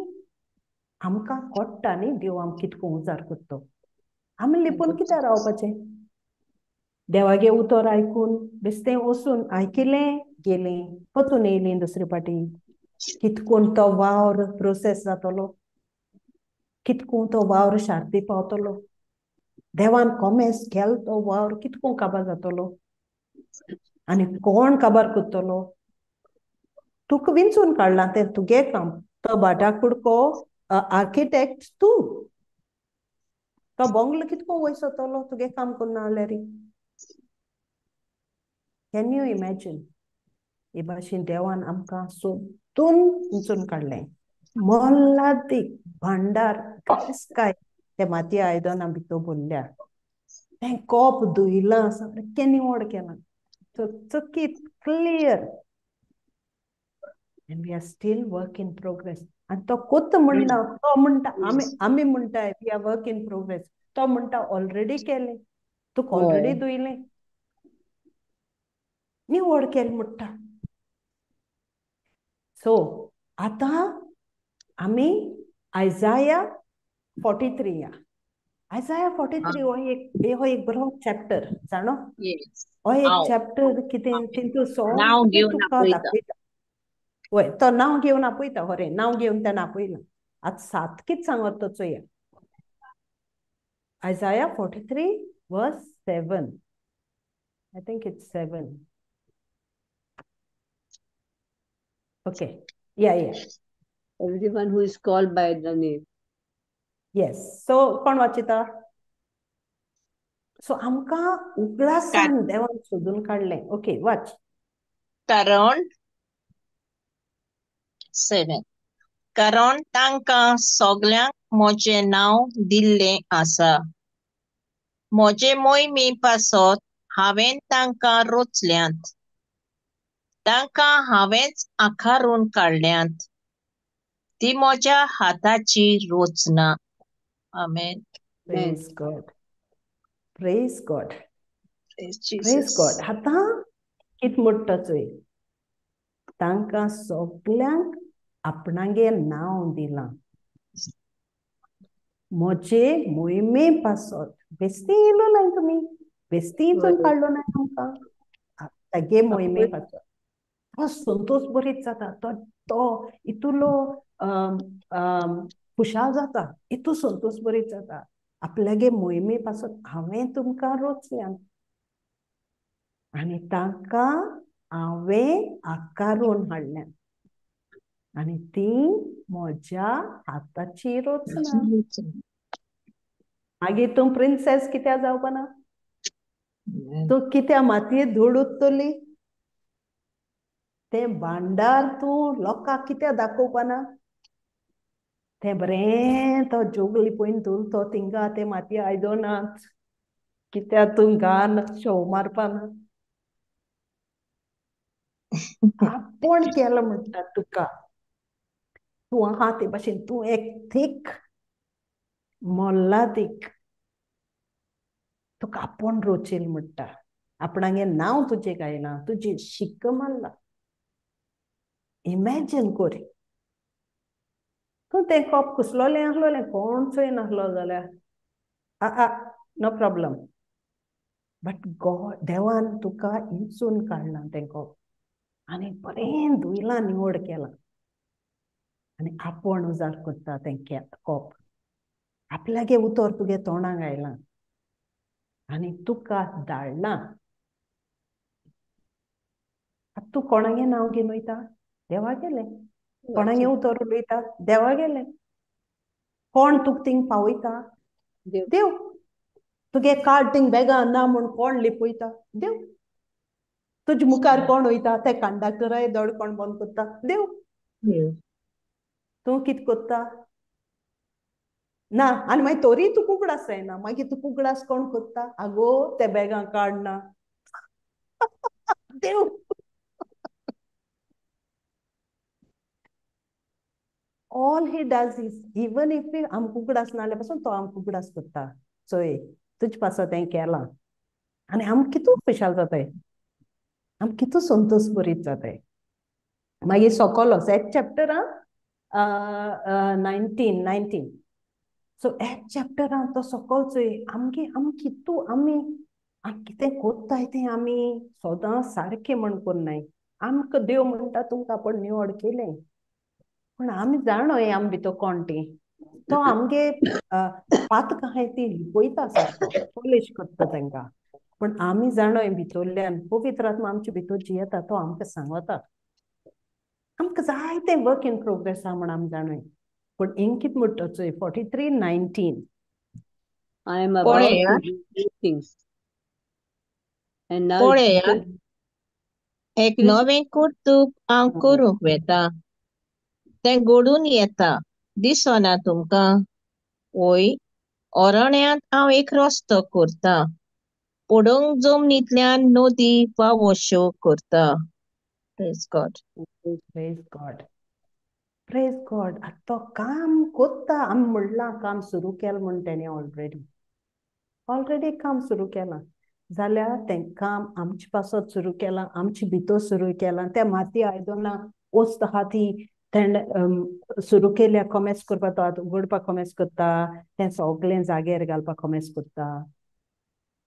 आमकां कोट्टा न्ही देव आमकां कितको उजार करता. आमी लिपून कित्याक रावपाचें, देवागे उतर आयकून बेस्तें वचून आयकिलें गेलें परतून येयलीं दुसरे पाटी, कितकून तो वावर प्रोसेस जातलो, कितकून तो वावर शार्ती पावतलो, देवान कोमेस केलो तो वावर कितकून काबार जातलो आनी कोण काबार करतलो. तुका विंचून काडलां तें तुगे काम, तो भाटा कुडको आर्किटेक्ट तूं, तो बंगलो कितको वयस वतलो तुगे काम करना जाल्यार. Can you imagine? हे भाशेन देवान आमकां सोदून विंचून काडलें, मोलादीक भांडार काय ते मातये आयदनां भितर भरल्या, तें कोप धुयलां, सामकें निवळ केलां, चकचकीत clear. And we are still work in progress. आनी तो कोत म्हणटा, तो म्हणटा आमी आमी म्हणटाय we are work in progress, तो म्हणटा ऑलरेडी केलें, तुका ऑलरेडी धुयलें, निवळ केलें म्हणटा. सो आतां आमी आयजाया 43 या. आयजाया 43 हो एक बरो चॅप्टर जाणो, हो एक चॅप्टर कितें तितून सगळें तुका दाखयता. वय तो नांव घेवन आपयता, हरे नांव घेवन तेणें आपयलां. आतां सात कितें सांगत तो चोया. Isaiah 43 verse 7, I think it's 7. Okay, yeah yeah. Everyone who is called by the name. Yes, so कोण वाचिता? सो आमकां उगडासान देवान सोदून काडलें. ओके, वाच. कारण 7, कारण तांकां सगल्यांक म्हजें नांव दिल्लें आसा. म्हजे मोहिमे पासत हांवें तांकां रोचल्यांत, तांकां हांवेंच आकारून काडल्यांत, ती म्हज्या हाताची रचना. आमेन. Praise God, praise God, praise God. आतां कित म्हणटा चोय, तांकां सगल्यांक आपणागे नांव दिलां म्हजे मोहिमे पासत. बेस्ती येयलो ना तुमी, बेस्ती हितून काडलो ना आमकां, तागे मोहिमे पासत. तो संतोष बरीच जाता, तो तो इतुलो खुशाल जाता, इतू संतोष बरीच जाता आपल्यागे मोहिमे पासत हांवें तुमकां रोचल्यान आनी तांकां हांवें आकारून हाडल्यान आनी ती म्हज्या हाताची रचना. मागीर तूं प्रिन्सेस कित्याक जावपाना? तूं कित्या मातयेत धूळ उरतली? तें भांडार तूं लोकांक कित्याक दाखोवपाना? तें बरें तो जोगली पळोवन धुल तो थिंगा ते मातये आयदनात कित्याक तूं घान शोव मारपाना? आपूण केलो म्हणटा तुका, तूं आहा ते भाशेन, तूं एक थीक मोल्लादीक, तुका आपूण रोचेल म्हणटा. आपणागे नांव तुजें गायलां, तुजी शिक्क मारला. इमॅजीन कोरी तूं तें कोप कुसलोलें आसलोलें, कोण चोय नासलो जाल्यार आ आ नो प्रॉब्लम, बट गॉड देवान तुका इंचून काडलां तें कोप आनी बरें धुयलां, निवड केलां आनी आपूण उजार करता तें कोप. आपल्यागे उतर तुगे तोंडाक आयलां आनी तुका धाडलां. आतां तूं कोणागे नांव घेवन वयता? देवा गेलें. कोणागे उतर उलयता? देवा गेलें. कोण तुका थिंग पावयता? देव. तुगे कार्ड थिंग बेगां ना म्हूण कोण लिपयता? देव. तुजे मुखार कोण वयता? ते कंडक्टराय दोड कोण बंद करता? देव. तूं कितें करता? ना. आनी मागीर तोरी तुका उगडास जायना, मागीर तुका उगडास कोण करता? आगो ते बेगां काडना. देव. All he does is, even if आमकां उगडास नासल्या पासून तो आमकां उगडास करता, चोय तुजे पासत हें केलां. आनी आमकां कितू खुशाल जाताय, आमकां कितू संतोष बरीत जाताय. मागीर सोकोलो एच चॅप्टरान 19. सो एच चॅप्टरान तो सोकोल चोय आमगे आमी कितू आमी कितें कोत्ताय तें आमी सदां सारकें म्हण कोन्नाय. आमकां देव म्हणटा तुमकां आपूण निवड केलें, पूण आमी जाणोय आमी भितर कोण ती. तो आमगे पातक आहाय ती लिपयता सारको, पोलिश करता तांकां, पूण आमी जाणोय भितरल्यान पवित्र आत्मा आमचे भितर जियेता, तो आमकां सांगता. आमकां जायते वर्क इन प्रोग्रेस आहा म्हण आमी जाणोय. पूण हिंग कितें म्हणटा चोय 43:19. I am about to do new things. And now पळया, एक नवें कर्तुप हांव करूंक वेता, तें घडून येता, दिसना तुमकां? वय, अरण्यांत हांव एक रस्तो करता, पडंग जमनींतल्यान नदी वावश्यो करता. Praise God. Praise God, praise God. आतां तो काम कोत्ता, आमी म्हणलां काम सुरू केलां म्हण तेणें ऑलरेडी ऑलरेडी काम सुरू केलां जाल्यार तें काम आमचे पासत सुरू केलां, आमचे भितर सुरू केलां. त्या माती आयदनां वस्त आहा ती तेणें सुरू केल्या, कॉमेस करपाक, तो आतां उगडपाक कॉमेस करता, तें सगळें जाग्यार घालपाक कॉमेस करता.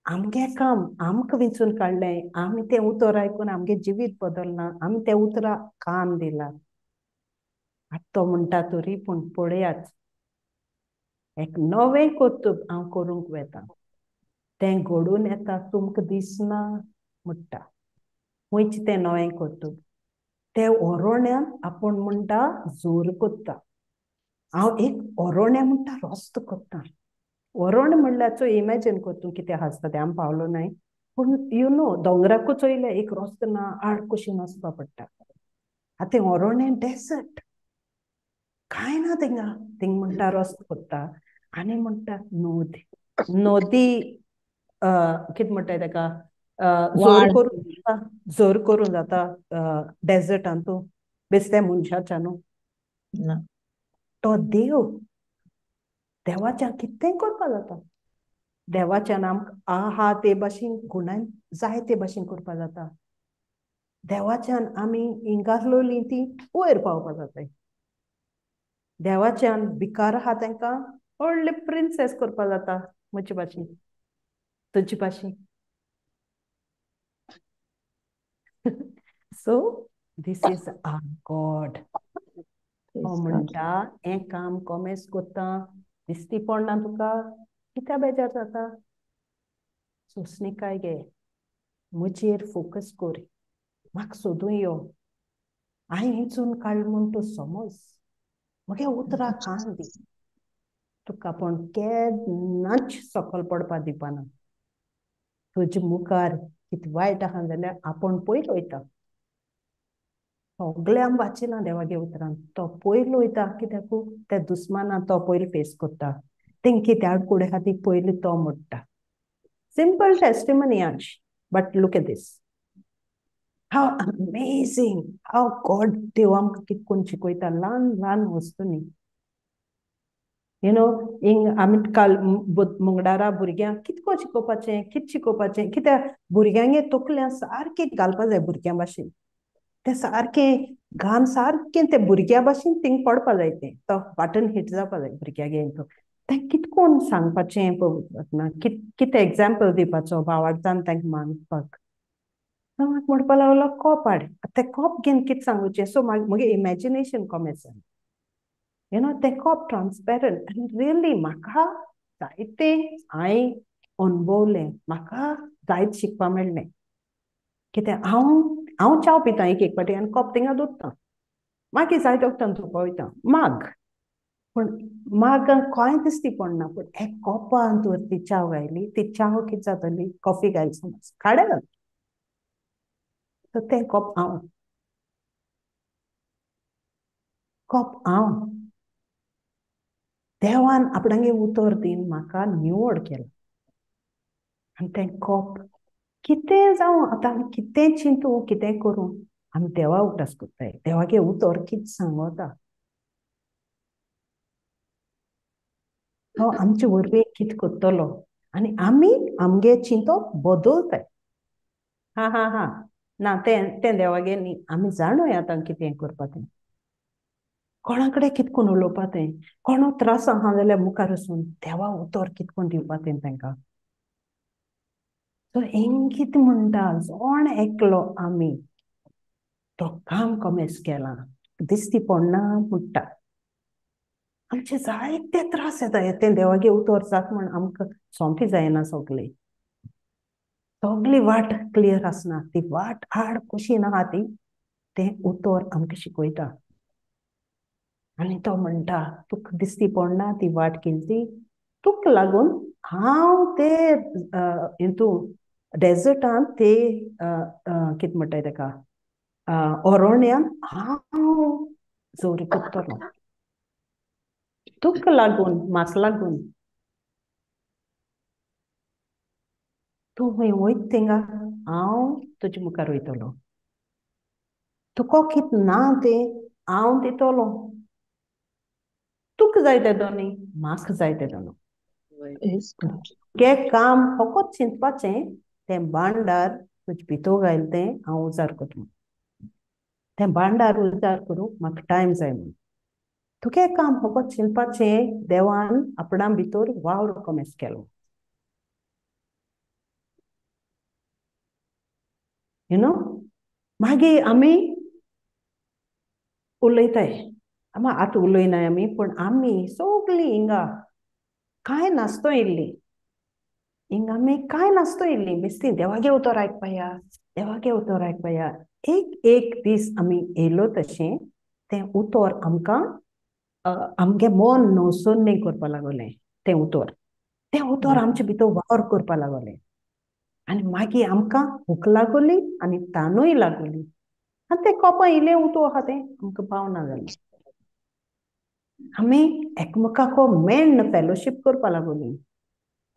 आमगे काम आमकां विंचून काडलें, आमी तें उतर आयकून आमगे जिवीत बदलना, आमी तें उतराक कान दिला. आतां तो म्हणटा तरी पूण पळयात, एक नवें कर्तुप हांव करूंक वेता, तें घडून येता, तुमकां दिसना म्हणटा. खंयचें तें नवें कर्तुप? तें ओरोण्यान आपूण म्हणटा जोर करता, हांव एक ओरोण्या म्हणटा रस्तो कोत्ता. ओरोण म्हणल्यार इमॅजिन कर तूं कितें आसता तें, आमी पावलो नाय पूण you know दोंगराकूच चोयलें एक रस्तो ना, आड कुशीन वचपा पडटा. आतां तें ओरोणें डेसर्ट, कांय ना थिंगा. थिंग म्हणटा रस्तो कोत्ता आनी म्हणटा नदी, नदी कितें म्हणटाय तेका, जोर करून जाता, जोर करून जाता डेजर्टान तूं बेस्ते मनशाच्या न्हू. तो देव, देवाच्यान कितेंय करपा जाता. देवाच्यान आमकां आहा ते भाशेन गुणान जाय ते भाशेन करपा जाता. देवाच्यान आमी हिंगासलोली ती वयर पावपा जाता. देवाच्यान भिकार आहा तांकां व्हडले प्रिन्सेस करपा जाता. म्हजे भाशेन, तुजे भाशेन. So this is our God. तो म्हणटा हें काम कोमेस कोत्ता, दिसती पडना तुका, कित्या बेजार जाता, सोंसणीकाय गे, म्हजेर फोकस कर, म्हाका सोदून यो, हांवें हिंचून काडलें म्हूण तूं समज, म्हगे उतरां कान दी, तुका पूण केन्नाच सकल पडपा दिवपाना. तुजे मुखार कितें वायट आहा जाल्यार आपूण पयलो वयता. सगळें आमी वाचिलां देवागे उतरान, तो पयलो वयता कित्याक त्या दुस्माना तो पयलो फेस करता, तेंके कितें आडकुडे आहा ती पयली तो मोडटा. सिंपल टेस्टिमनी आज, but look at this, how amazing, how God देव आमकां कितें करून शिकयता ल्हान ल्हान वस्तूंनी. You know, हिंग आमी काल मंगळारा भुरग्यांक कितको शिकोवपाचें, कितें शिकोवपाचें, कित्याक भुरग्यांगे तकल्यां सारकें घालपा जाय भुरग्यां भाशेन, तें सारकें घाम सारकें ते भुरग्यां भाशेन थिंग पडपा जाय, तें तो बटन हिट जावपा जाय भुरग्यागे. तें कितकोन सांगपाचें ना, कितें एग्जाम्पल दिवपाचो भावार्थान तांकां मानपाक. म्हाका म्हणपा लागलो कॉप हाड, तें कॉप घेवन कितें सांगुचें. सो म्हगे इमॅजिनेशन कॉमेस जालें, you know, तें कॉप ट्रान्सपेरंट. आनी रियली म्हाका जायतें हांवें अणभवलें, म्हाका जायत शिकपा मेळ्ळें. कित्याक हांव हांव च्याव पिता एक एक फावटी आनी कॉप थिंगा दवरता, मागीर जायते वखदान धुवपा वयता माग, पूण माग कांय दिसती पडना. पूण एक कॉपान तर ती च्याव घायली, ती च्याव कितें जातली, कॉफी घायली समज काडे जाता, तर तें कॉप हांव, कॉप हांव देवान आपणागे उतर दीन म्हाका निवड केला. आनी तें कॉप कितें जावं आतां आमी कितें चिंतू कितें करूं, आमी देवा उगडास करताय, देवागे उतर कितें सांगता, तो आमचे वरवीं कितें करतलो आनी आमी आमगे चिंतप बदलताय. हा हा हा ना तें तें देवागे न्ही, आमी जाणूय आतां कितें करपा तें, कोणा कडेन कितें करून उलोवपा तें, कोणो त्रास आहा जाल्यार मुखार वचून देवा उतर कितें करून दिवपा तें तांकां. सो हें कितें म्हणटा, जोण एकलो आमी तो काम कमेस केलां दिसती पडना म्हणटा, आमचे जायते त्रास येता, तें देवागे उतर जात म्हण आमकां सोंपी जायना, सगळी सगळी वाट क्लियर आसना, ती वाट आड कशी ना ती तें उतर आमकां शिकयता. आनी तो म्हणटा तुका दिसती पडना ती वाट केली ती, तुका लागून हांव ते हितू डेजर्टान ते कितें म्हणटाय तेका ओरोण्यान हांव जोरी कोत्तलो, तुका लागून म्हाका लागून. तूं खंय वयता थिंगा हांव तुजे मुखार वयतलो, तुका कितें ना तें हांव दितलो, तुका जाय तेदो न्ही म्हाका जाय तेदो न्हू. तुगे काम फकत चिंतपाचें, तें भांडार तुजे भितर घायलें तें हांव उजार करता, तें भांडार उजार करूंक म्हाका टायम जाय म्हूण. तुगे काम फकत चिंतपाचें, देवान आपणा भितर वावर कमेस केलो, you know. मागीर आमी उलयताय, आमी आतां उलयनाय आमी, पूण आमी सगळीं हिंगा कांय नासतो इल्ली, हिंगा आमी कांय नासतो इल्ली, बेस्ती देवागे उतर आयकपाया, देवागे उतर आयकपाया. एक एक दीस आमी येयलो तशें तें उतर आमकां आमगे मन नवसोन करपा लागलें. तें उतर, तें उतर आमचे भितर वावर करपा लागलें आनी मागीर आमकां भूक लागली आनी तानूय लागली आनी तें कोपां इलें उतो आहा तें आमकां पावना जालें. आमी एकमेकाको मेण फेलोशीप करपा लागली,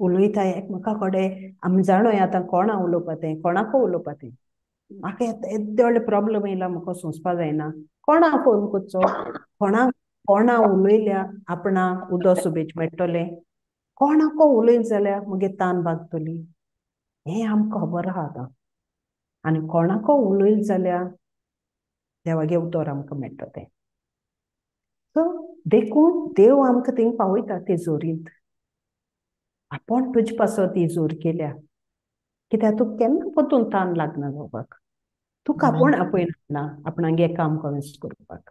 उलयताय एकमेका कडेन. आमी जाणोय आतां कोणा उलोवपा तें, कोणाको उलोवपा तें. म्हाका येद्दे व्हडले प्रॉब्लम येयला, म्हाका सोंसपा जायना. कोणा फोन करचो, कोणा कोणा उलयल्या आपणा उदो सुबेज मेळटलें, कोणाको उलयत जाल्यार मगे तान भागतली, हें आमकां खबर आहा आतां. आनी कोणाको उलयत जाल्यार देवागे उतर आमकां मेळटा तें. सो देखून देव आमकां थिंग पावयता ते जोरींत. आपूण तुजे पासत ही जोर केल्या कित्याक तुका केन्ना परतून तान लागना जावपाक, तुका आपूण आपयना आपणागे काम कमेंस करपाक.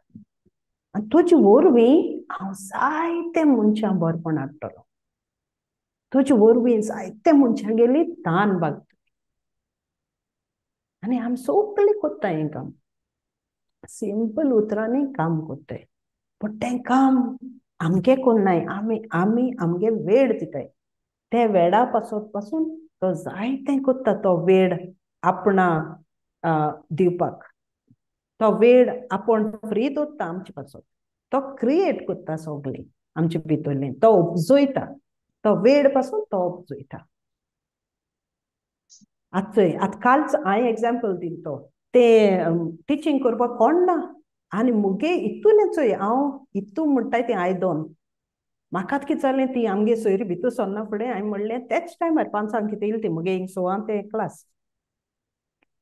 आनी तुजे वरवीं हांव जायते मनशां बरपण हाडटलो, तुजे वरवीं जायते मनशां गेली तान भागतली. आनी आमी सगळीं करता हें काम, सिंपल उतरांनी काम करताय, पूण तें काम आमगे कोण नाय. आमी आमी आमगे वेळ दिताय, ते वेळा पासत पासून तो जायतें करता. तो वेळ आपणा दिवपाक, तो वेळ आपूण फ्री दवरता आमचे पासत, तो क्रिएट करता सगळें आमचे भितरलें, तो उपजयता, तो वेळ पासून तो उपजयता. आतां चोय, आतां कालच हांवें एग्जाम्पल दिलें, तो तें टिचींग करपाक कोण ना आनी मुगे इतूलें चोय, हांव इतू म्हणटाय तें आयदोन म्हाका कितें जालें, ती आमगे सोयरी भितर सरना फुडें हांवें म्हणलें तेच टायमार पांचांक कितें येयली ती मुगे हिंग सवां तें क्लास.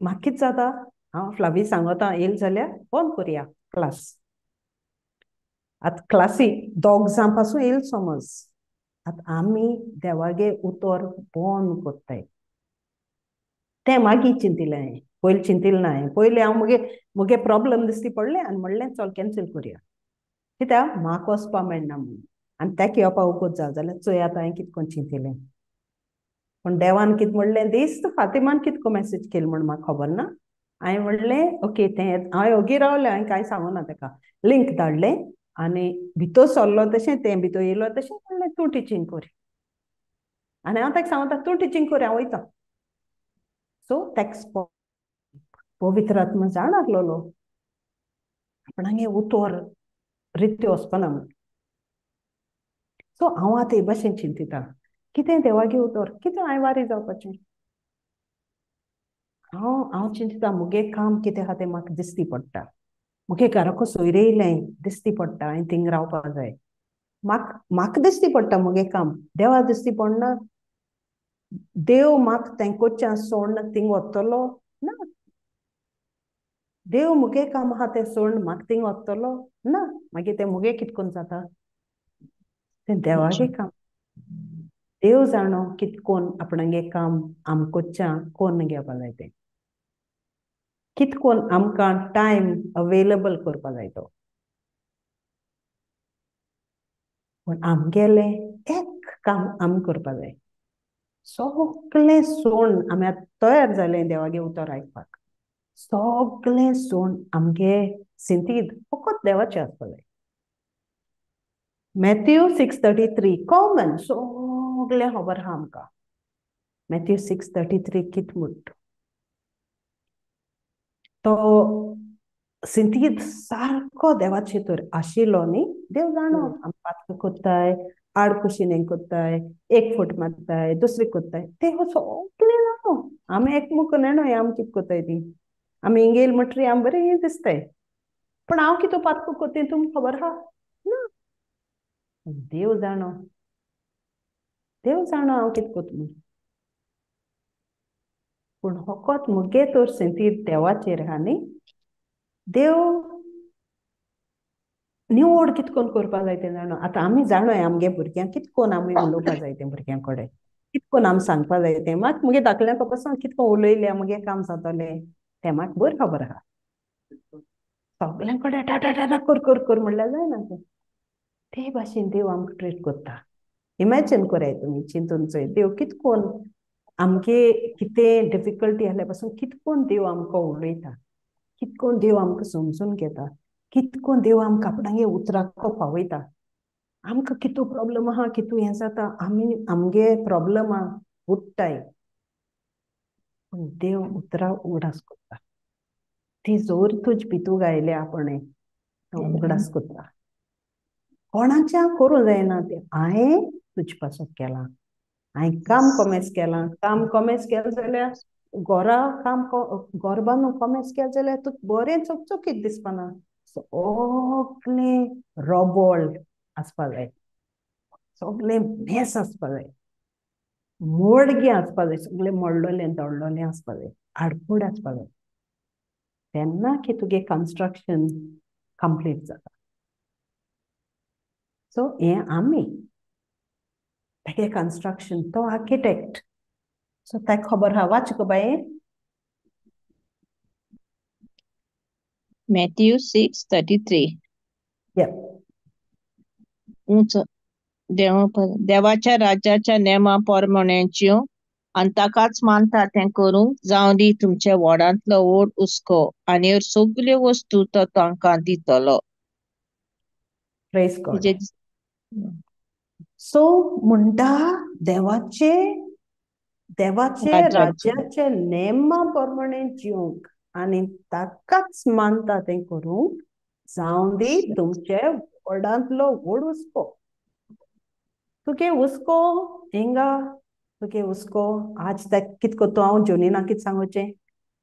म्हाका कितें जाता, हांव फ्लावी सांगता येयलें जाल्यार बंद करया क्लास. आतां क्लासी दोग जां पासून येयलें समज, आतां आमी देवागे उतर बंद करताय. तें मागीर चिंतिलें हांवें, पयलीं चिंतिलें ना हांवें. पयलीं हांव मुगे मुगे प्रॉब्लम दिसती पडलें आनी म्हणलें चल कॅन्सल करया, कित्याक म्हाका वचपा मेळना म्हणून. आनी तेका येवपा उगत जालें जाल्यार चोय आतां हांवें कितें करून चिंतिलें. पूण देवान कितें म्हणलें, दिस्त फातिमान कितें करून मॅसेज केली म्हूण म्हाका खबर ना. हांवें म्हणलें ओके, तें हांवें ओगी रावलें, हांवें कांय सांगूना तेका. लिंक धाडलें आनी भितर सरलो तशें तें भितर येयलो तशें म्हणलें तूं टिचींग कर. आनी हांव ताका सांगता तूं टिचींग कर, हांव वयता. सो ताका पवित्र आत्मा जाण आसलेलो आपणागे उतर रित्यो वचपाना म्हूण. सो हांव आतां हे भाशेन चिंतिता, कितें देवागे उतर, कितें हांवें वारी जावपाचें. हांव हांव चिंतिता मुगे काम कितें आहा तें म्हाका दिसती पडटा. मुगे घराको सोयरे येयलें दिसती पडटा, हांवें थिंग रावपा जाय. म्हाका म्हाका दिसती पडटा मुगे काम, देवा दिसती पडना. देव म्हाका तेंकोच्यान सोडून थिंग वतलो ना, देव मुगे काम आहा तें सोडून म्हाका थिंग वतलो ना. मागीर तें मुगे कितें करून जाता, तें देवागे काम. देव जाणो कितें कोण आपणागे काम आमकोच्या कोण घेवपा जाय तें, कितें कोण आमकां टायम अवेलेबल करपा जाय तो. पूण आमगेलें एक काम आमी करपा जाय, सगळें सोडून आमी आतां तयार जालें देवागे उतर आयकपाक, सगळें सोडून आमगे सिंतीद फकत देवाचें आसपा जाय. मॅथ्यू 6:33 कॉमन सगळें खबर आहा आमकां. मॅथ्यू 6:33 कितें म्हणटा, तो सिंतीद सारको देवाचे तर आशिल्लो न्ही. देव जाणो आमी पातक करताय, आड कुशीन हें करताय, एक फूट मारताय, दुसरी करताय, ते सगळें जाणो. आमी एकमुख नेणो आमी कितें करताय ती, आमी हिंग येयले म्हणटरी आमी बरें दिसताय, पूण हांव कितें पातक करता तुमकां खबर आहा ना. देव जाणो, देव जाणो हांव कितें करता म्हूण. पूण फकत मुगे तर सिंतीद देवाचेर आहा न्ही. देव निवड कितें करून करपा जाय तें जाणो. आतां आमी जाणोय आमगे भुरग्यांक कितें करून आमी उलोवपा जाय तें, भुरग्यां कडेन कितें करून आमी सांगपा जाय तें. म्हाका मुगे धाकल्या पासून कितें करून उलयल्या मुगे काम जातलें तें म्हाका बरें खबर आहा. सगल्यां कडेन टाटा टाटा कर कर कर म्हणल्यार जायना तें. ते भाशेन देव आमकां ट्रीट करता. इमॅजिन कराय तुमी, चिंतून चोय देव कितें करून आमगे कितें डिफिकल्टी आसल्या पासून कितें करून देव आमकां उलयता, कितें करून देव आमकां समजून घेता, कितको देव आमकां आपणागे उतराको पावयता. आमकां कितू प्रॉब्लम आहा, कितू हें जाता, आमी आमगे प्रॉब्लम आहा उठताय, पूण देव उतरां उगडास करता. ती जोर तुज भितू गायल्या आपणे तो उगडास करता. कोणाच्या करूं जायना तें हांवें तुज पासत केलां, हांवें काम कोमेस केलां. काम कोमेस केलें जाल्यार घरा काम घर बांदून कोमेस केलें जाल्यार तुका बरें चकचकीत दिसपाना. सगळें रोबोल आसपा जाय, सगळें भेस आसपा जाय, मोडगे आसपा जाय, सगळें मोडलोलें दोडलोलें आसपा जाय, आडकोड आसपा जाय. तेन्ना की तुगे कन्स्ट्रक्शन कंप्लीट जाता. सो हें आमी तागे कन्स्ट्रक्शन, तो आर्किटेक्ट, सो ताका खबर आहा. वाच गो बाये. Matthew 6:33. उंच देवाच्या राज्याच्या नेमा प्रमाणेच्यो आनी ताकाच मानता तें करूंक जावं दी तुमच्या वॉर्डांतलो व्हड हुस्को आनी ह्यो सगल्यो वस्तू तो तांकां दितलो. Praise God. सो म्हणटा देवाचे देवाचे राज्याचे नेमा प्रमाणे जिवंक आनी ताकाच मानता तें करूंक जावं दी तुमचे वॉर्डांतलो व्हड हुस्को. तुगे हुस्को हिंगा, तुगे हुस्को आज तेक कित करता हांव जोनीना कित सांगोचें,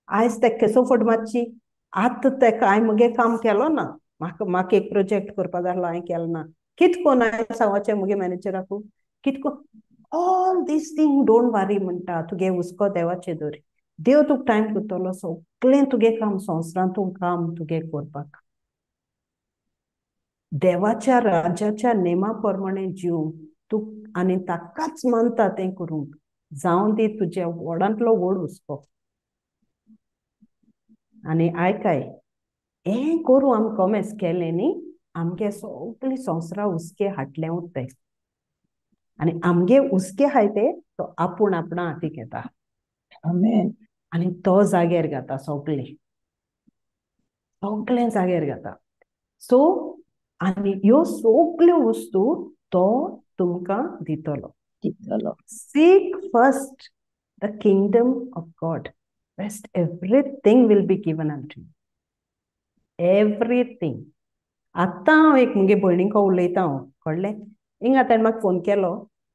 आयज तेक केसो फट मारची, आतां तेका हांवें मुगे काम केलो ना, म्हाका म्हाका एक प्रोजेक्ट करपा जाय आसलो हांवें केलो ना, कित कोन्न हांवें सांगोचें मुगे मॅनेजराकू कित कोन्न. All these thing don't worry म्हणटा. तुगे हुस्को देवाचे दवर, देव तुका टायम करतलो सगळें तुगे काम संवसारांतून काम तुगे करपाक. देवाच्या राज्याच्या नेमा प्रमाणे जीव तूं आनी ताकाच मानता तें करूंक जावं दी तुज्या व्हडांतलो व्हड हुस्को. आनी आयकाय हें करूं आमी कोमेस केलें न्ही, आमगे सगळीं संवसारा हुस्के हाडले उरताय आनी आमगे हुस्के हाय ते तो आपूण आपणा हातीक येता आनी तो जाग्यार घाता, सगळें सगळें जाग्यार घाता. सो आनी ह्यो सगल्यो वस्तू तो तुमकां दितलो. Seek first the kingdom of God, rest everything will be given unto you. Everything. आतां हांव एक मुगे भयणीको उलयता हांव, कळ्ळें? हिंगा ताणें म्हाका फोन केलो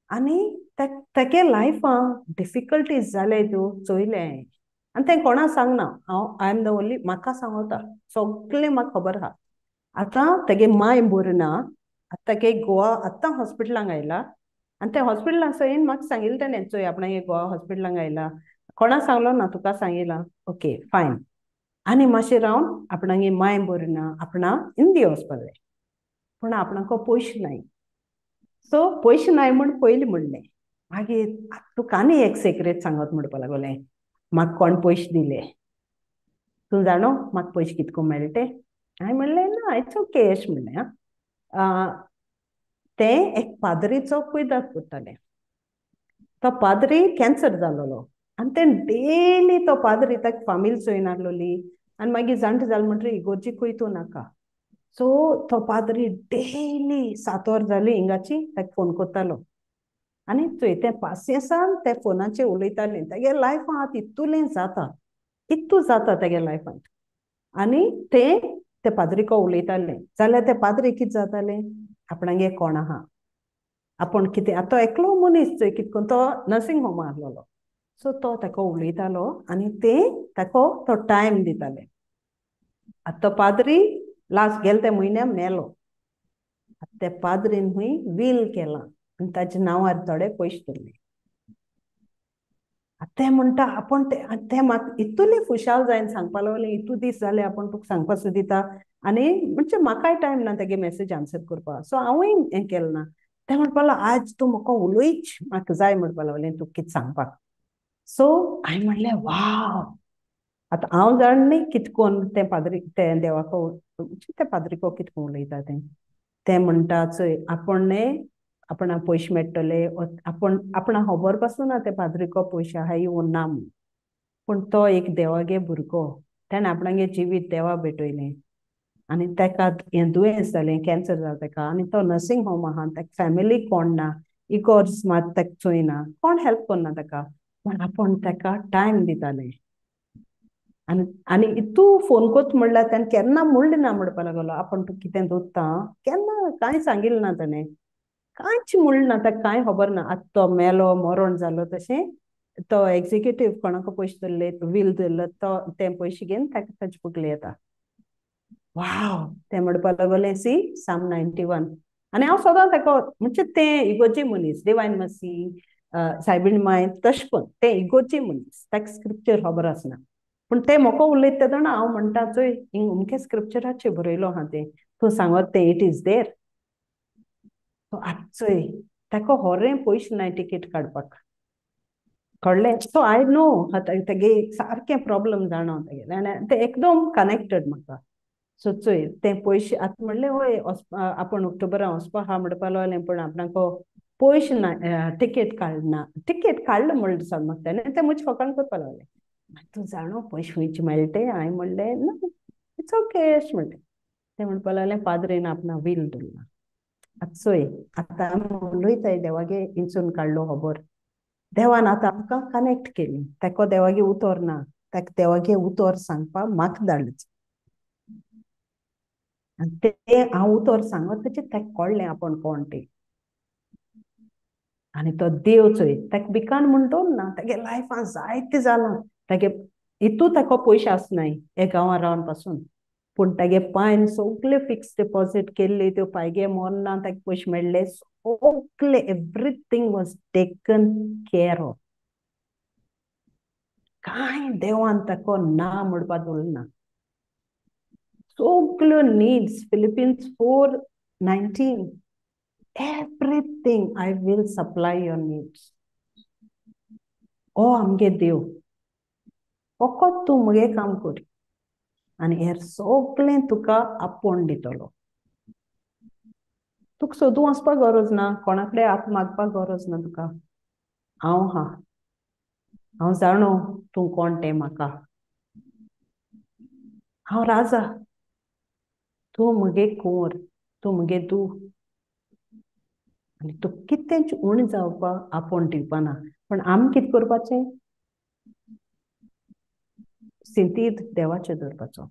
आनी तेगे लायफान डिफिकल्टीज जाले त्यो चोयले हांवें आनी तें कोणा सांगना, हांव I am the only, म्हाका सांगता सगळें म्हाका खबर आहा. आतां तेगे माय बरी ना, आतां तेगे गोवा आतां हॉस्पिटलांक आयला आनी तें हॉस्पिटलांक चोयन म्हाका सांगिल्लें तेणें, चोय आपणागे गोवा हॉस्पिटलांक आयला, कोणा सांगलो ना, तुका सांगिलां, ओके फायन. आनी मातशें रावन आपणागे माय बरी ना, आपणा इंडिया वचपा जाय, पूण आपणाको पयशे नाय. सो पयशे नाय म्हूण पयलीं म्हणलें, मागीर तुका आनी एक सेक्रेट सांगत म्हणपा लागलें, म्हाका कोण पयशे दिले तूं जाणो, म्हाका पयशे कितको मेळटे? हांवें म्हणलें ना, it's okay अशें म्हणलें. आं, तें एक पाद्रीचो कुयदाद करतालें, तो पाद्री कॅन्सर जालोलो आनी तें डेली तो पाद्री ताका फामील चोयनासलोली आनी मागीर जाणटे जालें म्हणटकीर इगोर्जी कोयतू नाका. सो तो पाद्री डेली 7 वर जाली हिंगाची ताका फोन करतालो आनी चोय तें पासियेंसान ते फोनाचेर उलयतालें. तेगे लायफांत इतूलें जाता, इतू जाता तेगे लायफांत. आनी तें ते पाद्रीको उलयतालें जाल्यार ते पाद्री कितें जातालें, आपणागे कोण आहा, आपूण कितें, आतां तो एकलो मनीस चोय कितें करून तो नर्सिंग होमा आसलेलो. सो तो ताका उलयतालो आनी तें ताका तो टायम दिताले. आतां तो पाद्री लास्ट गेले त्या म्हयन्या मेलो. आतां त्या पाद्रीन हुंय वील केलां आनी ताच्या नांवार थोडे पयशे दवरले. आतां तें म्हणटा आपूण तें म्हाका इतूलें खुशाल जायन सांगपा लागलें, इतू दीस जाले आपूण तुका सांगपा सुद्दां दिता आनी म्हणजे म्हाकाय टायम ना तेगे मॅसेज आन्सर करपाक, सो हांवूय हें केलें ना. तें म्हणपा लागलें आज तूं म्हाका उलयच, म्हाका जाय म्हणपा लागलें तुका कितें सांगपाक. सो हांवें म्हणलें वाव, आतां हांव जाण न्ही कितें कोन्न तें पाद्री तें देवाको तें पाद्रीको कितें कोन्न उलयता तें. तें म्हणटा चोय आपूण न्ही आपणाक पयशे मेळटले, आपूण आपणाक खबर पासून ना ते पाद्रीको पयशे आहाय वो ना म्हूण, पूण तो एक देवागे भुरगो, तेणें आपणागे जिवीत देवा भेटयलें. आनी ताका हें दुयेंस जालें, कॅन्सर जालें ताका, आनी तो नर्सिंग होम आहा, ताका फॅमिली कोण ना, इगोर्ज मात ताका चोयना, कोण हेल्प करना ताका, पूण आपूण ताका टायम दितालें. आनी आनी तूं फोन कोत म्हणल्यार तेणें केन्ना म्हणलें ना म्हणपा लागलो, आपूण तूं कितें दोत्ता केन्ना कांय सांगिल्लें ना तेणें, कांयच म्हणलें ना, ताका कांय खबर ना. आतां तो मेलो मरण जालो तशें तो एक्झिक्युटीव कोणाक पयशे धरले, वील धरलो, तो ते पयशे घेवन ताका ताजे बुकले येता. वाव, तें म्हणपा लागलें सी साम 91. आनी हांव सदां ताका म्हणजे तें इगोर्जी मनीस, डिवायन मसी सायबीण माय तशें करून तें इगोर्जी मनीस, ताका स्क्रिप्चर खबर आसना, पूण तें म्हाका उलयता तेन्ना हांव म्हणटा चोय हिंग अमके स्क्रिप्चराचेर बरयलो आहा तें, तूं सांगत तें it is there. आतां चोय ताका होरें पयशे नाय टिकेट काडपाक, कळ्ळें? सो I know तेगे सारकें प्रॉब्लम जाणा तेगेलें, आनी तें एकदम कनेक्टेड म्हाका. सो चोय तें पयशे आतां म्हणलें हय आपूण ऑक्टोबरान वचपा आहा म्हणपा लागलें, पूण आपणाक पयशे ना, टिकेट काडना, टिकेट काडलें म्हणलें दिसा म्हाका तेणें, तें म्हजें फकाण करपा लागलें. तूं जाणो पयशे खंयचे मेळटे? हांवें म्हणलें ना it's okay अशें म्हणलें. तें म्हणपा लागलें पाद्रीन आपणा वील धरला. आतां चोय आतां आमी उलयताय देवागे इंचून काडलो खबर, देवान आतां आमकां कनेक्ट केली, ताका देवागे उतर ना, ताका देवागे उतर सांगपाक म्हाका धाडलें, आनी तें हांव उतर सांगत तशें ताका कळ्ळें आपूण कोण तें. आनी तो देव चोय ताका भिकान म्हणटोन ना, तागे लायफान जायतें जालां, तागे इतू ताका पयशे आसनाय हे गांवां रावन पासून, पूण तागे पांयन सगळे फिक्स डिपॉजीट केल्ले, त्यो पायगे मोरना ताका पयशे मेळ्ळे, सगळे everything was taken care of. कांय देवान ताका ना म्हणपा दवरलें ना, सगळ्यो needs. Philippians 4:19, everything I will supply your needs. ओ आमगे देव, फकत तूं म्हगे काम कर आनी हेर सगळें तुका आपोवन दितलो. तुका सोदूं वचपाक गरज ना, कोणा कडेन हात मागपाक गरज ना तुका, हांव हा, हांव जाणो तूं कोण तें म्हाका, हांव राजा, तूं म्हगे कुंवर, तूं म्हगे तूं, आनी तूं कितेंच उणें जावपाक आपोवन दिवपाना. पूण आमी कितें करपाचें? सिंतीद देवाचें दवरपाचो,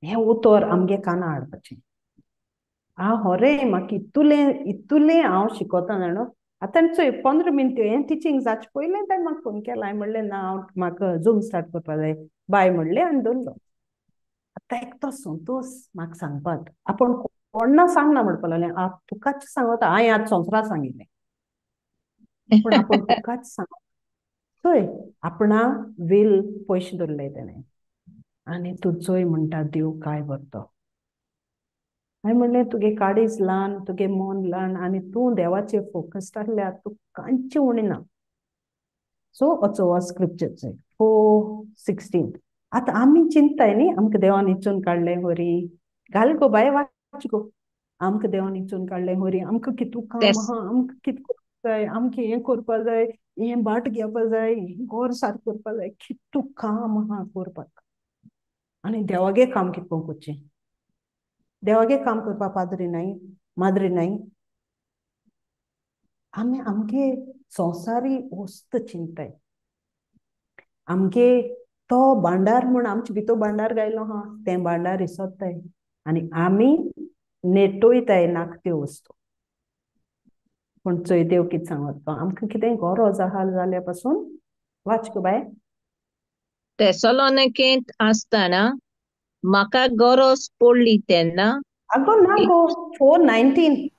हें उतर आमगे कानार हाडपाचें. हांव होरे म्हाका इतुलें इतुलें हांव शिकोता जाणो. आतां चोय 15 मिनटां हें टिचींग जावचें पयलें ताणें म्हाका फोन केला, हांवें म्हणलें ना हांव म्हाका झूम स्टार्ट करपा जाय, बाय म्हणलें आनी दवरलो. आतां एकटो संतोश म्हाका सांगपाक, आपूण कोण्णा सांगना म्हणपा लागलें, आतां तुकाच सांगता, हांवें आज संवसाराक सांगिल्लें, पूण आपूण तुकाच सांगता. चोय आपणा वील पयशे दवरले तेणें, आनी तूं चोय म्हणटा देव काय व्हरतो. हांवें म्हणलें तुगे काडीच ल्हान, तुगे मन ल्हान, आनी तूं देवाचेर फोकस्ड आसल्यार तूं कांयच उणें ना. सो असो हो स्क्रिप्चर चोय 4:16. आतां आमी चिंताय न्ही आमकां देवान इचून काडलें होरी, घाल गो बाय वाच गो, आमकां देवान इचून काडलें होरी, आमकां कितू काम आहा, आमकां कितें करपाक जाय, आमकां हें करपाक जाय, हें बाट घेवपा जाय, घर सारकें करपा जाय, कितू काम आहा करपाक. आनी देवागे काम कितको करचें, देवागे काम करपाक पाद्री नाय, माद्री नाय, आमी आमगे संवसारी वस्त चिंताय, आमगे तो भांडार म्हूण आमचे भितर भांडार गायलो आहा तें भांडार इसोत्ताय आनी आमी नेटोयताय नाक त्यो वस्तू. पूण चोय देव कितें सांगत तो आमकां कितें गरज आहा जाल्यार पासून वाच गो बाय. तेसलोनिकेंत आसतना म्हाका गरज पडली तेन्ना, आगो ना गो 4:19,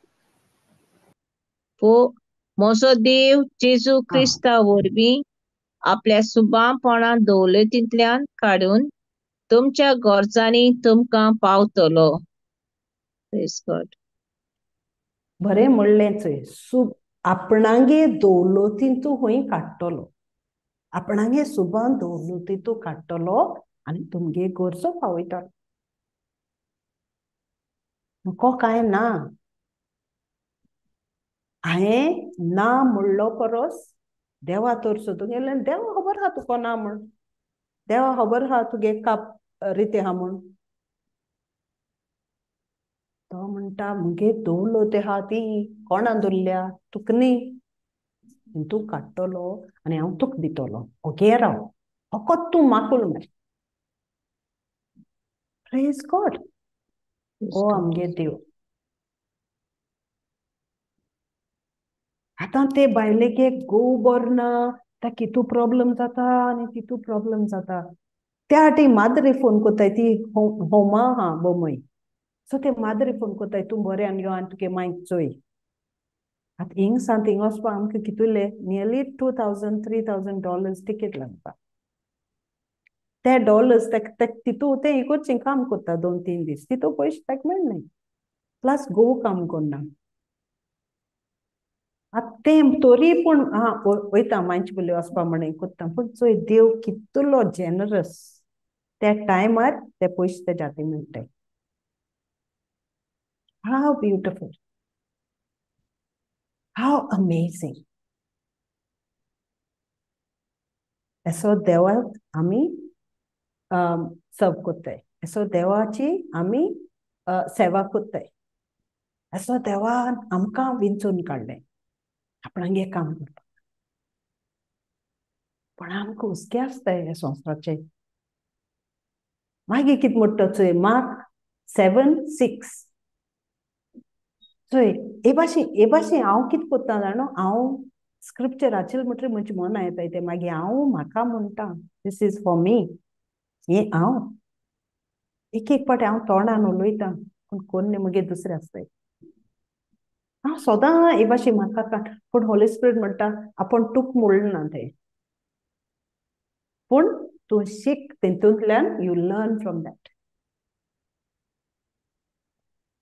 म्हजो देव जेजू क्रिस्ता वरवीं आपल्या सुबापणा दौलतींतल्यान काडून तुमच्या गरजांनी तुमकां पावतलो. बरें म्हणलें चोय, आपणागे दौलतींतू खंय काडटलो, आपणागे सुबान दौलतींतू काडटलो आनी तुमगे गरजो पावयतलो. म्हाका कांय ना, हांवें ना म्हणलो परस देवा तर सोदूंक गेलें, देवा खबर आहा तुका ना म्हण, देवा खबर आहा तुगे काप रितें आहा म्हूण, तो म्हणटा मुगे दवरलो ते हा ती कोणा दवरल्या तुका न्ही, तूं काडटलो आनी हांव तुका दितलो, ओगे राव, फकत तूं माकूल मार. प्रेज गॉड. ओ आमगे देव. आतां ते बायलेक घोव बरो ना, ताका कितू प्रॉब्लम जाता आनी तितू प्रॉब्लम जाता. त्या ती माद्री फोन कोताय, ती होमा हा बोमय, सो ते माद्री फोन कोताय, तूं बरें यो आनी तुगे मांयक चोय. आतां हिंग सान थिंग वचपा आमकां कितुले नियरली $2,000-3,000 डॉलर्स टिकेट लागता. ते डॉलर्स तितू ते इगोर्चें काम कोत्ता 2-3 दीस, तितू पयशे ताका मेळनाय, प्लस घोव काम करना. आतां तें तोरी पूण आं वयता मांयचे बोली वचपा म्हण कोत्ता, पूण चोय देव कितलो जेनरस, त्या टायमार ते पयशे तेज्या हातीन मेळटाय. How beautiful, how amazing. असो देवाक आमी सर्व कोत्ताय, असो देवाची आमी सेवा कोत्ताय, असो देवान आमकां विंचून काडलें आपणागे काम करपाक. पण आमकां हुस्के आसताय ह्या संवसाराचे. मागीर कितें म्हणटा चोय, मार्क 7:6. चोय हे भाशेन हे भाशेन हांव कितें कोत्ता जाणा, हांव स्क्रिप्चराचेर म्हणटकीर म्हजें मना येता तें, मागीर हांव म्हाका म्हणटा this is for me. हें हांव एक एक पाटी हांव तोंडान उलयतां, पूण कोण न्ही मगेर दुसरें आसताय. हांव सदां हे भाशेन म्हाका, पूण होली स्पिरिट म्हणटा आपूण तुका म्हणना तें, पूण तूं शीक तितूंतल्यान, you learn from that.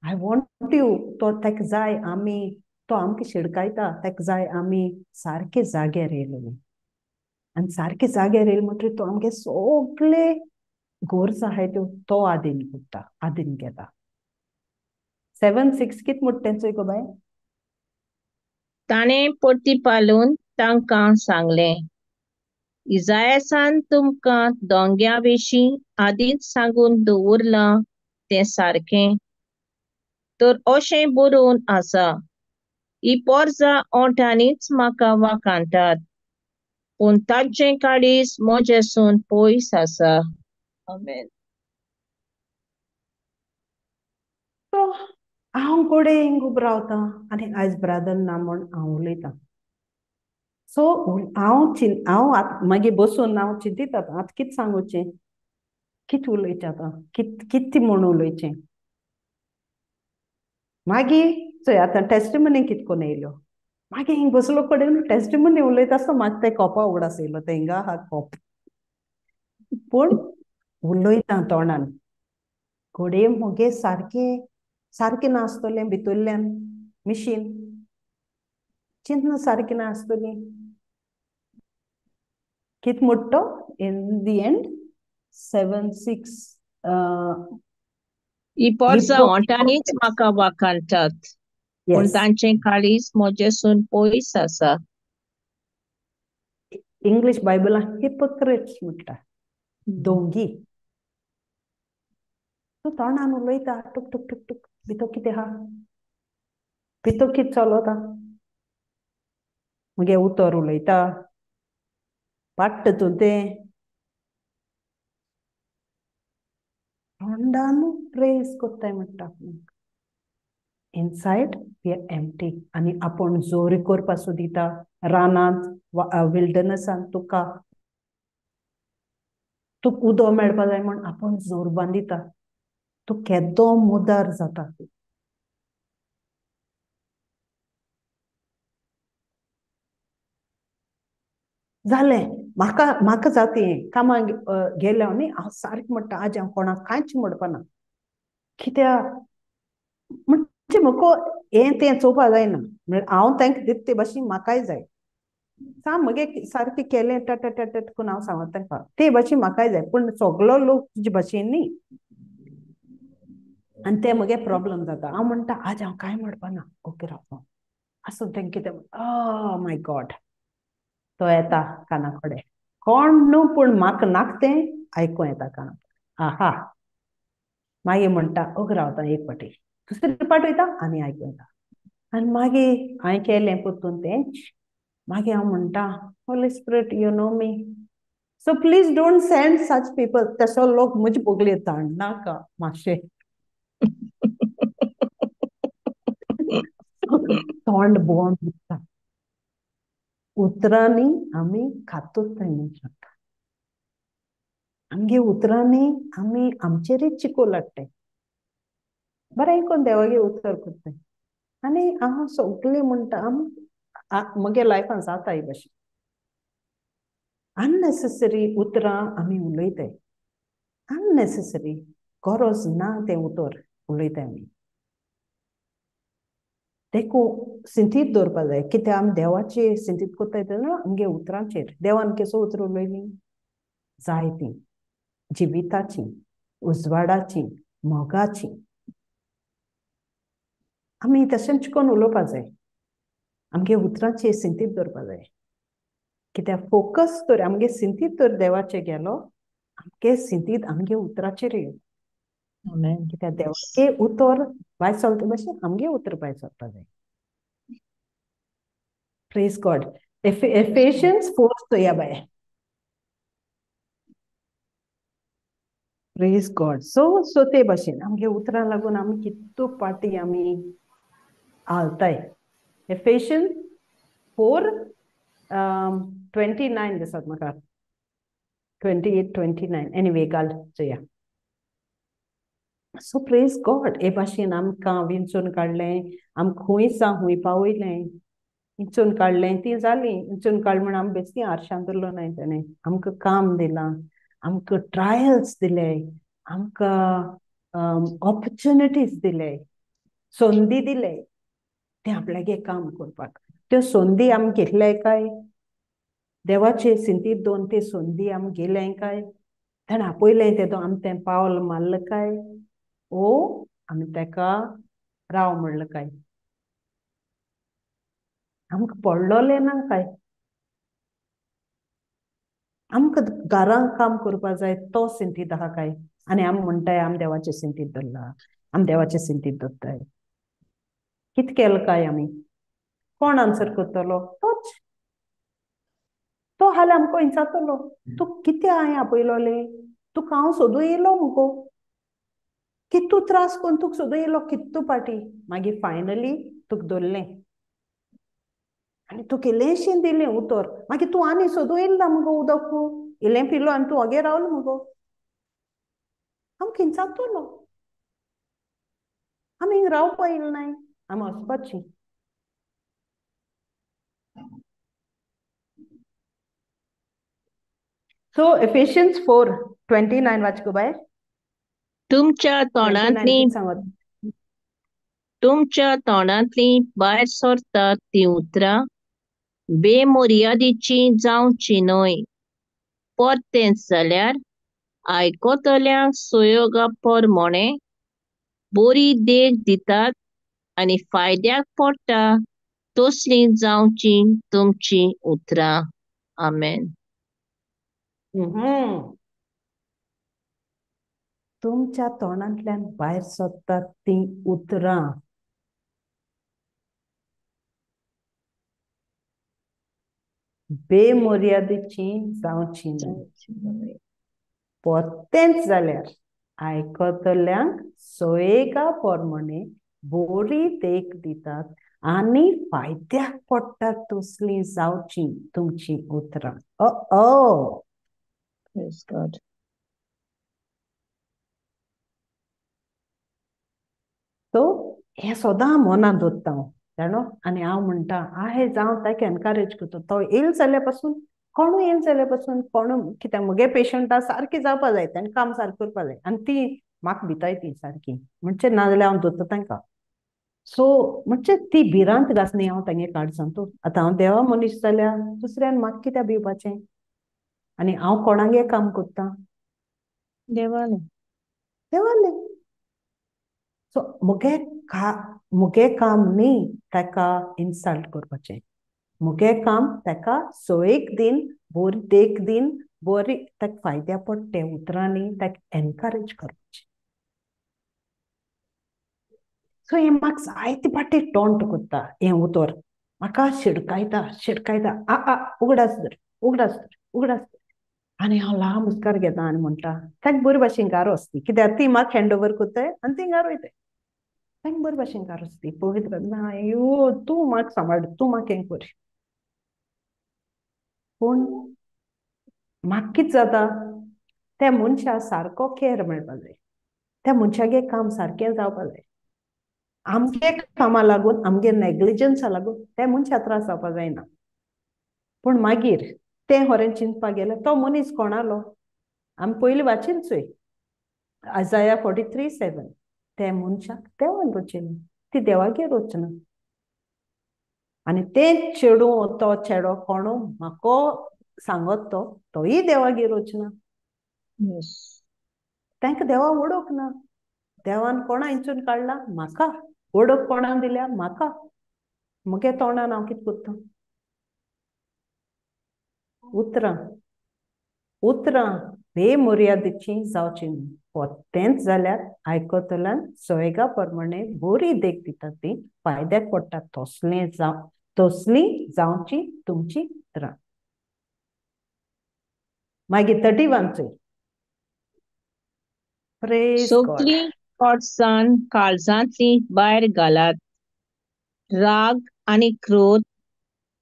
I want you, तो ताका जाय आमी, तो आमकां शिडकायता, ताका जाय आमी सारके जाग्यार येयले, आनी सारके जाग्यार येयले म्हणटकीर तो आमगे सगळे गरज आहाय त्यो तो आदीन करता, आदीन घेता. 7:6 कितें म्हणटा तें चोय गो बाय. ताणें परतीपालून तांकां सांगलें, इजायासान तुमकां दोंग्या विशीं आदींच सांगून दवरलां तें सारकें, तर अशें बरोवन आसा, ही पोरसां ओंठांनीच म्हाका वाखाणटात, पूण तांचें काळीज म्हजेसून पयस आसा. आमेन. हांव गोडे हिंग उब रावतां आनी आयज ब्रादर ना म्हूण हांव उलयतां. सो हांव हांव आतां मागीर बसून हांव चिंतिता आतां कितें सांगुचें, कितें उलयचें, आतां कितें म्हूण उलयचें. मागीर चोय आतां टेस्टिमनी कितें करून येयल्यो, मागीर हिंग बसलो कडेन टेस्टिमनी उलयता आसतना म्हाका तें कोपा उगडास येयलो, तें हिंगा आहा कोप, पूण उलयता तोंडान घडये म्हगे सारकें सारकें नासतलें, भितरल्यान मिशीन चिंतना सारकें नासतलें. कितें म्हणटा इन the end 7:6, ही पोरसां ओंठांनीच म्हाका वाखाणटात, पूण तांचें काळीज म्हजेसून पयस आसा. इंग्लीश बायबलान हिपोक्रेट्स म्हणटा, दोंगी. तूं तोंडान उलयता टुक टुक टुक टुक, भितर कितें आहा, भितर कितें चलता, मगे उतर उलयता पाट्ट तूं तें तोंडान प्रेज कोत्ताय म्हणटा, इनसायड we are empty. आनी आपूण जोर करपा सोदिता रानांत विल्डरनसांत, तुका तुका उदक मेळपा जाय म्हूण आपूण जोर बांदिता, तूं केदो मुदार जाता. जालें म्हाका म्हाका जाता कामाक गेलें हांव न्ही, हांव सारकें म्हणटा आज हांव कोणाक कांयच म्हणपाना, कित्याक म्हणजे म्हाका हें तें चोवपा जायना, म्हळ्यार हांव तांकां दिता ते भाशेन म्हाकाय जाय. सा म्हगे सारकें केलें टट टट टट करून हांव सांगता तांकां ते भाशेन म्हाकाय जाय, पूण सगलो लोक तुजे भाशेन न्ही, आनी ते म्हगे प्रॉब्लम जाता. हांव म्हणटा आज हांव कांय म्हणपाना, ओके रावता आसूं तांकां कितें. ओ my God, तो येता काना कडेन कोण न्हू पूण म्हाका नाक तें आयकूं येता काना. आहा, मागीर म्हणटा ओग रावता एक फावटी, दुसरे पाट वयता आनी आयकूं येता. आनी मागीर हांवें केलें परतून तेंच. मागीर हांव म्हणटा, Holy Spirit you know me, so please don't send such people. तसो लोक म्हजे बोगले धाडनाका मातशें. तोंड बोंद उरता. उतरांनी आमी खातूच मनशाक. आमगे उतरांनी आमी आमचेरच चिकोल हाडटाय. बरें आयकून देवागे उतर करताय. आनी हांव सगळें म्हणटा, म्हगे लायफान जाता हे भाशेन. अननेसेसरी उतरां आमी उलयताय, अननेसेसरी, गरज ना तें उतर उलयताय आमी. देखून सिंतीत दवरपा जाय. कित्याक आमी देवाचेर सिंतीत करताय तेन्ना आमगे उतरांचेर. देवान केसो उतर उलयलीं जायतीं, जिविताची, उजवाडाची, मोगाची. आमी तशेंच कोण उलोवपा जाय. आमगे उतरांचेर सिंतीत दवरपा जाय. कित्याक फोकस तर आमगे सिंतीत तर देवाचे गेलो, आमगे सिंतीत आमगे उतराचेर येता. कित्याक देवाचे उतर भायर चलता भशेन आमगे उतर भायर चलपा जाय. Praise God. Ephesians 4 चोया बाय. Praise God. सो सो ते भशेन आमगे उतरां लागून आमी कितू पाटी आमी हालताय. एफेशियन्स 4:29 दिसत म्हाका, 28 29 एनीवे घाल चोया. सो प्रेज गॉड. हे भाशेन आमकां विंचून काडलें, आमकां खूंय सावन खूंय पावयलें, विंचून काडलें ती जाली. विंचून काड म्हण आमी बेश्टी आरशान दवरलो नाय तेणें. आमकां काम दिलां, आमकां ट्रायल्स दिले, आमकां ऑपॉर्च्युनिटीज दिले, संदी दिले ते आपल्यागे काम करपाक. त्यो संदी आमी घेतले काय? देवाचे सिंतीत दोन ते संदी आमी गेले काय? ताणें आपयलें तेदो आमी तें पावल मारलें काय? ओ आमी तेका राव म्हणलें काय? आमकां पडलोलें ना काय? आमकां घरांत काम करपा जाय तो सिंतीत आहा काय? आनी आमी म्हणटाय आमी देवाचे सिंतीत धरला, आमी देवाचे सिंतीत धरताय. कितें केलें काय आमी? कोण आन्सर करतलो? तोच. तो हाल्यार आमकां विचारतलो, तूं कितें हांवें आपयलोलें? तुका हांव सोदूं येयलो मुगो, कितू त्रास करून तुका सोदूं येयलो कितू पाटी, मागीर फायनली तुका धरलें आनी तुका इल्लेंशें दिलें उतर, मागीर तूं आनी सोदूं येयला मुगो उदक, इल्लें पिलो आनी तूं वोगे रावलो मुगो. आमकां विचारतलो. आमी हिंगा रावपा येयले नाय, आमी वचपाची. सो एफेशियन्स 4:29 वाच गो बाय. तुमच्या 29 तोंडांतली कितें सांगत? तुमच्या तोंडांतली भायर सरतात ती उतरां बेमर्यादीची जावची न्हय, परतेंच जाल्यार आयकतल्यांक सुयोगा प्रमाणे बरी देख दितात आनी फायद्याक पडटा तसलीं जावची तुमची उतरां. आमेन. तुमच्या तोंडांतल्यान भायर सरतात तीं उतरां बेमर्यादीची जावची न्हय, परतेंच जाल्यार आयकतल्यांक सोयेगा प्रमाणे बरी देख दितात आनी फायद्याक पडटात तसलीं जावची तुमची उतरां. ओ Praise God. सो हें सदां मनांत दवरता हांव जाणो. आनी हांव म्हणटा आहे जावं ताका एनकरेज करता. तो येयल जाल्यार पासून कोणूय येयल जाल्यार पासून कोणू कित्याक म्हगे पेशंटा सारकी जावपा जाय, ताणें काम सारकें करपा जाय आनी ती म्हाका भिताय ती सारकी, म्हणजे नाजाल्यार हांव दवरता तांकां. सो म्हणजे ती भिरांत घासनी हांव तांगे काड सांगतो. आतां हांव देवा मनीस जाल्यार दुसऱ्यान म्हाका कित्याक भिवपाचें? आनी हांव कोणागे काम करता? देवालें. देवालें. सो मुगे मुगे काम न्ही ताका इन्सल्ट करपाचें, मुगे काम ताका सोयेक दिन बरी देख दिन बरी ताका फायद्या पडटे उतरांनी ताका एनकरेज करपाचें. सो हें म्हाका जायते फाटी टोंट कोत्ता, हें उतर म्हाका शिडकायता शिडकायता, आ आ उगडास धर उगडास धर उगडास धर. आनी हांव लांब हुस्कार घेता आनी म्हणटा तांकां बरे भाशेन गारो आसती, कित्याक ती म्हाका हँड ओवर कोत्ताय आनी ती गारो वयताय. तांकां बरे भाशेन गारो आसती. पवित्र ना यो तूं म्हाका सांबाळ, तूं म्हाका हें कर. पूण म्हाका कितें जाता, त्या मनशा सारको केर मेळपा जाय, त्या मनशागे काम सारकें जावपा जाय. आमगे कामा लागून आमगे नेग्लिजन्सा लागून त्या मनशा त्रास जावपा जायना. पूण मागीर तें होरें चिंतपाक गेलें तो मनीस कोणालो, आमी पयलीं वाचीन चोय आयजाया 43:7, त्या मनशाक देवान रचिल्लें, ती देवागेर रचना. आनी तें चेडूं तो चेडो कोणू म्हाका सांगत तो तोय देवागेर रचना. तांकां देवा वडोवंक ना. देवान कोणा इंचून काडला म्हाका, वडोवंक कोणाक दिल्या म्हाका, म्हगे तोंडान हांव कितें करता? उतरां उतरां बेमर्यादेची जावची न्हू, तेंच जाल्यार आयकतल्यान सोयगा प्रमाणे बरी देख दिता, ती फायद्याक पडटा. तसलें जावं तसली जावची तुमची उतरां. मागीर 31 चोय. सगळीं कोडसाण काळजांतली भायर घालात, राग आनी क्रोध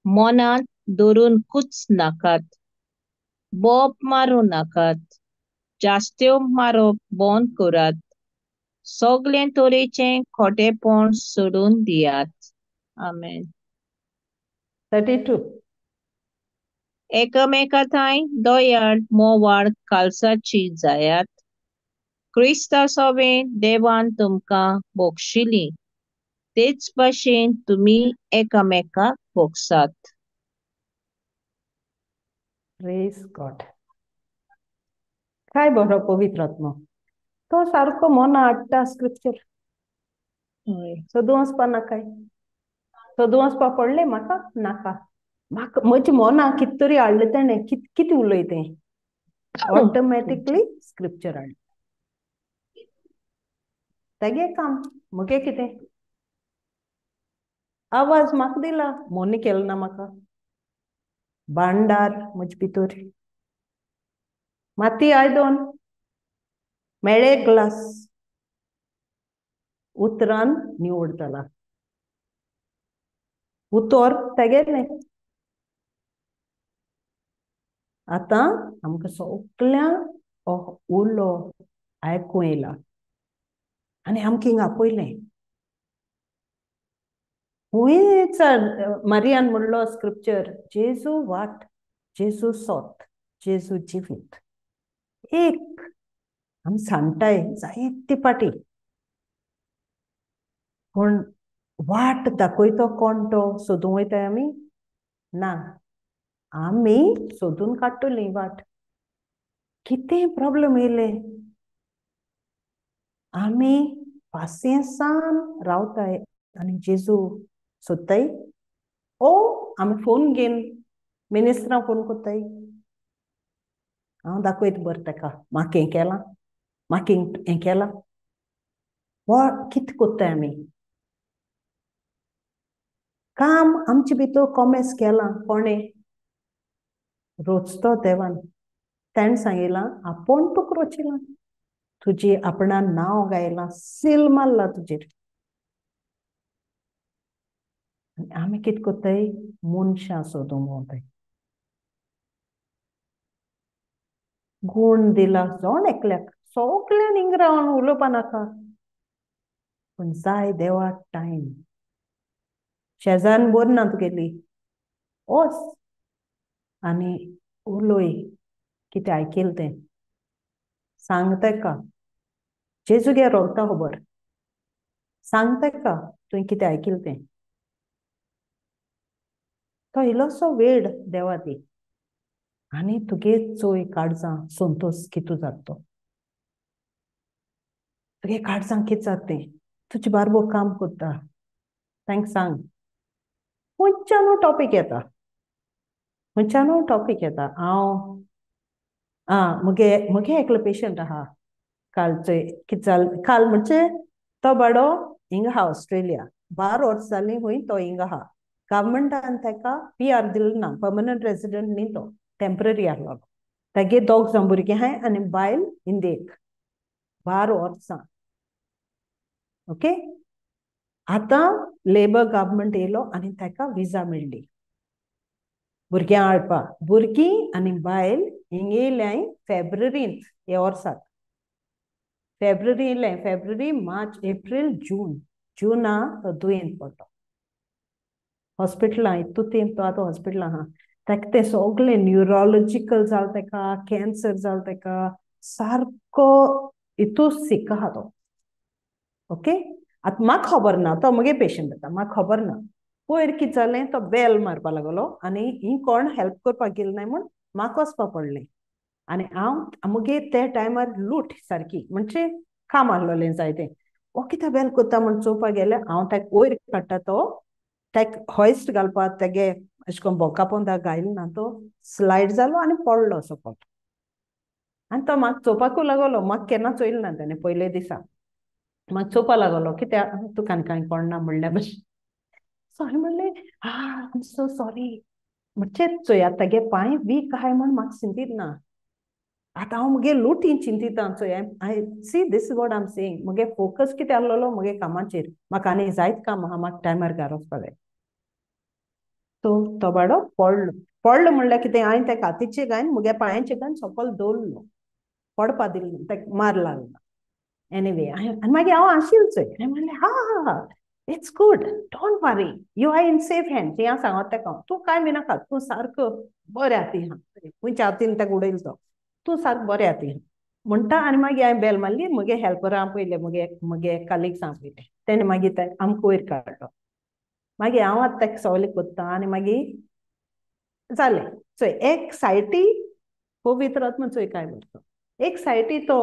मनांत धरूनकूच नाकात, बोब मारूं नाकात, जास्त्यो मारप बंद करात, सगळे तरेचें खोटेपण सोडून दियात. आमेन. 32. एकामेका थांय दयाळ मोवाळ काळजाची जायात, क्रिस्ता सोवें देवान तुमकां बक्षिली तेच भाशेन तुमी एकामेकाक बक्षात. Praise God. काय बरो पवित्र आत्मो, तो सारको मना हाडटा स्क्रिप्चर. सदूं वचपा नाकाय, सदूं वचपा पडलें म्हाका नाका, म्हाका म्हजी मना कित तरी हाडलें तेणें, कित कितें उलय तें ऑटोमॅटिकली स्क्रिप्चर हाडलें. तेगे काम, म्हगे कितें आवाज म्हाका दिला, मोनी केलो ना म्हाका. भांडार म्हजे भितर माती आयदन मेळे ग्लास उतरान निवडतला, उतर तेगेलें. आतां आमकां सगळ्यांक उलो आयकूं येयला आनी आमकां हिंगा आपयलें. खूंयच मारियान म्हणलो स्क्रिप्चर, जेजू वाट, जेजू सोत, जेजू जिवीत. एक आमी सांगताय जायते पाटी, पूण वाट दाखयतो कोण तो सोदूंक वयताय आमी ना, आमी सोदून काडटली वाट. कितें प्रॉब्लम येयले आमी पासियेंसान रावताय आनी जेजू सोदताय. ओ आमी फोन घेवन मिनिस्टरां फोन कोत्ताय, हांव दाखयत बरें ताका म्हाका हें केलां, म्हाका हें केलां. हो कितें कोत्ताय आमी? काम आमचे भितर कॉमेस केलां कोणें? रोचतो देवान. ताणें सांगिलां आपूण तुका रोचिलां, तुजी आपणा नांव गायलां, सील मारला तुजेर. आमी कितें कोत्ताय? मनशां सोदूंक भोंवताय. गूण दिला जण एकल्याक, सगल्यान हिंगा रावन उलोवपा नाका, पूण जाय देवाक टायम. शेजान बरी ना तुगेली, वच आनी उलोय कितें आयकलें तें सांग ताका. जेजूगे रोगता खबर सांग ताका तुवें कितें आयकलें तें. तो इल्लोसो वेळ देवा दी आनी तुगे चोय काळजां संतोश कितू जाता तो, तुगे काळजां कितें जाता तें, तुजे बारबो काम करता तांकां सांग. खंयच्यानू टॉपीक येता, खंयच्यानू टॉपीक येता. हांव आं म्हगे म्हगे एकलो पेशंट आहा कालचो, कितें जालें काल म्हणजे तो बाडो हिंगा आहा ऑस्ट्रेलिया, 12 वर्स जालीं खंय तो हिंगा आहा. गव्हर्मेंटान ताका पीआर दिल ना, पर्मनंट रेजिडंट न्ही, तो टेम्पररी आहलो. तागे 2 जाण भुरगीं आहाय आनी बायल इंडियेक, 12 वर्सां. ओके, आतां लेबर गव्हर्मेंट येयलो आनी ताका विजा मेळ्ळी भुरग्यां हाडपा. भुरगीं आनी बायल हिंग येयल्याय फेब्रुवारींत ह्या वर्साक, फेब्रुवारी येयलें, फेब्रुवारी, मार्च, एप्रील, जून, जुना तो दुयेंत पडलो हॉस्पिटलां. इतू तो आतां हॉस्पिटलां आहा. ताका तें सगळें न्युरोलॉजिकल जालें, ताका कॅन्सर जालें, ताका सारको इतू सीक आहा तो. ओके, आतां म्हाका खबर ना, तो म्हगे पेशंट जाता, म्हाका खबर ना. पयर कितें जालें, तो बेल मारपा लागलो आनी ही कोण हेल्प करपाक गेली नाय म्हूण म्हाका वचपा पडलें. आनी हांव म्हगे त्या टायमार लूट सारकी, म्हणजे काम आहलोलें जायतें. ओ कितें बेल करता म्हूण चोवपाक गेल्यार हांव ताका वयर काडटा, तो ताका हॉयस्ट घालपाक तेगे अशें करून बोका पोंदा घायल ना, तो स्लायड जालो आनी पडलो सकयल. आनी तो म्हाका चोवपाकूय लागलो, म्हाका केन्ना चोयलें ना तेणें पयले दिसा, म्हाका चोवपा लागलो कित्याक तुका आनी कांय कोण ना म्हणल्या भशेन. सो हांवें म्हणलें आ I am so sorry. म्हणजे चोयात तागे पांय वीक आहाय म्हूण म्हाका चिंतीत ना. आतां हांव म्हगे लुटीन चिंतिता. चोय, I see this is what I am saying. म्हगे फोकस कितें आहलोलो म्हगे कामाचेर, म्हाका आनी जायत काम आहा, म्हाका टायमार घरा वचपा जाय. सो तो बाडो पडलो, पडलो म्हणल्यार कितें, हांवें ताका हातीचे घायन म्हगे पांयांचे घायन सकयल दवरलो, पडपा दिलो, ताका मार लागलो. एनिवे, आनी मागीर हांव आशिल्लें चोय, हांवें म्हणलें हा हा हा it's good, don't worry, you are in safe hand. हें हांव सांगत ताका, तूं कांय भिनाका, तूं सारको बरें हाती आहा. खंयच्या हातीन ताका उडयलो तो, तूं सारको बरें हाती म्हणटा. आनी मागीर हांवें बेल मारली, म्हगे हेल्परां पयले, म्हगे म्हगे कलिग्सां पयले, तेणें मागीर ताका आमकां वयर काडलो. मागीर हांव आतां ताका सवलें करता आनी मागीर जालें. चोय एक सायटी पवित्र आत्मा चोय काय म्हणटा, एक सायटी तो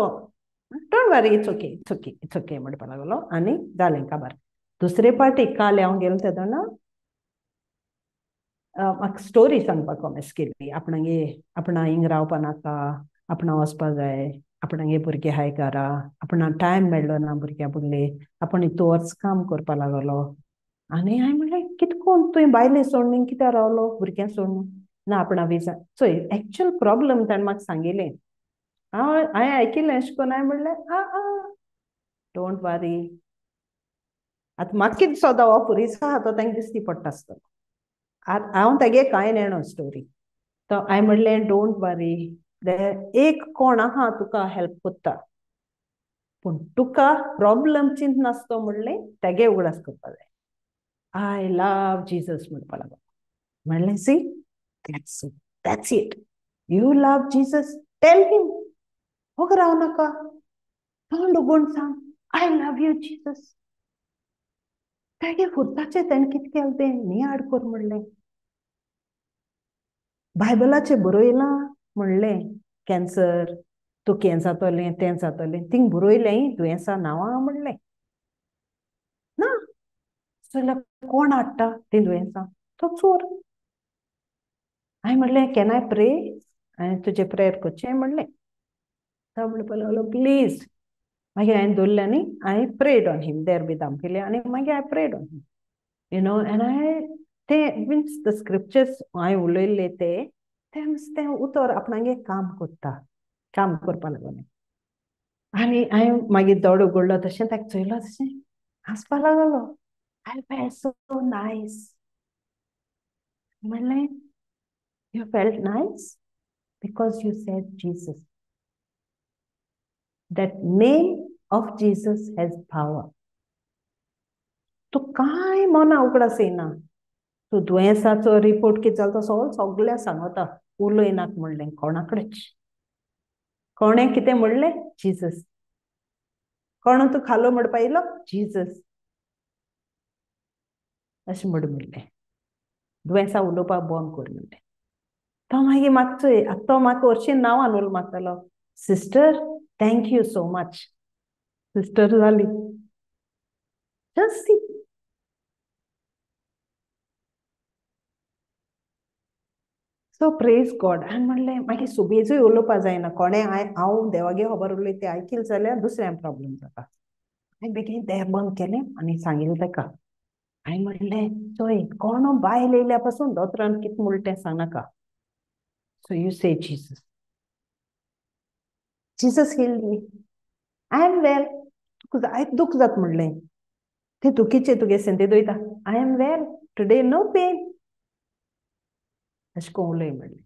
don't worry, it's okay, it's okay, it's okay म्हणपा लागलो आनी जालें काबार. दुसरे पार्टी काल हांव गेलो तेन्ना म्हाका स्टोरी सांगपाक कॉमेस केली, आपणागे आपणा हिंग रावपा नाका, आपणा वचपा जाय, आपणागे भुरगे हाय घरा, आपणा टायम मेळ्ळो ना भुरग्यां पुगले, आपूण इतू वर्स काम करपा लागलो. आनी हांवें म्हणलें कितें कोण तुवें बायले सोडून कित्याक रावलो, भुरग्यां सोडून ना आपणा विजा. चोय एक्चुअल प्रॉब्लम ताणें म्हाका सांगिल्लें, हांव हांवें आयकिल्लें अशें करून. हांवें म्हणलें आ आ don't worry. आतां म्हाका कितें सोदा हो पुरीस आहा तो तांकां दिसती पडटा आसतलो. आतां हांव तागे कांय नेणो स्टोरी. तो हांवें म्हणलें don't worry, एक कोण आहा तुका हेल्प करता, पूण तुका प्रॉब्लम चिंत नासतो म्हणलें तागे उगडास करपा जाय. I love Jesus म्हणपा लागलो. म्हणलें see that's it, that's it, you love Jesus, tell him, वोगो राव नाका, तोंड उगोवन सांग I love you Jesus. तागे फुरताचें तेणें कितें केलें तें न्ही हाड कर म्हणलें, बायबलाचें बरयलां म्हणलें, कॅन्सर तुका हें जातलें तें जातलें, थिंग बरयलें दुयेंसां नांवां म्हणलें ना. जाल्यार कोण हाडटा तीं दुयेंसां, तो चोर. हांवें म्हणलें can I pray, हांवें तुजें प्रेयर करचें म्हणलें. तो म्हणपाक लागलो प्लीज. मागीर हांवें दवरलें आनी हांवें प्रेड ऑन हिम, देर बी दामकिलें आनी मागीर I prayed on him, you know. And I ते मिन्स the scriptures हांवें उलयल्ले ते तें उतर आपणागे काम करता, काम करपा लागलें. आनी हांवें मागीर दोळे उगडलो तशें ताका चोयलो, तशें हांसपा लागलो. I felt so nice. म्हणलें you felt nice because you said Jesus. That name of Jesus has power. तूं कांय मना उगडास येना, तूं दुयेंसाचो रिपोर्ट कितें जालो तो सगळो सगळ्या सांगता, उलयनाक म्हणलें कोणाकडेच. कोणें कितें म्हणलें जीजस, कोण तूं खालो म्हणपा येयलो जीजस, अशें म्हण म्हणलें. दुयेंसां उलोवपाक बंद कर म्हणलें. तो मागीर म्हाका चोय, आतां तो म्हाका हरशीं नांवान उलो मारतालो, sister thank you so much, sister जाली. Just see. So praise God. हांवें म्हणलें मागीर सुबेजूय उलोवपा जायना, कोणें हांव देवागे खबर उलयता तें आयकिलें जाल्यार दुसऱ्यांक प्रॉब्लम जाता. हांवें बेगीन दार बंद केलें आनी सांगिल्लें ताका. हांवें म्हणलें चोय कोण बायल येयल्या पासून दोतोरान कितें म्हणलें तें सांगनाका. So you say Jesus. Jesus healed me. I am well. तुका आयज दूख जाता म्हणलें तें दुखीचें तुगे सेंते दोयता. I am well today, no pain. अशें करून उलय म्हणलें.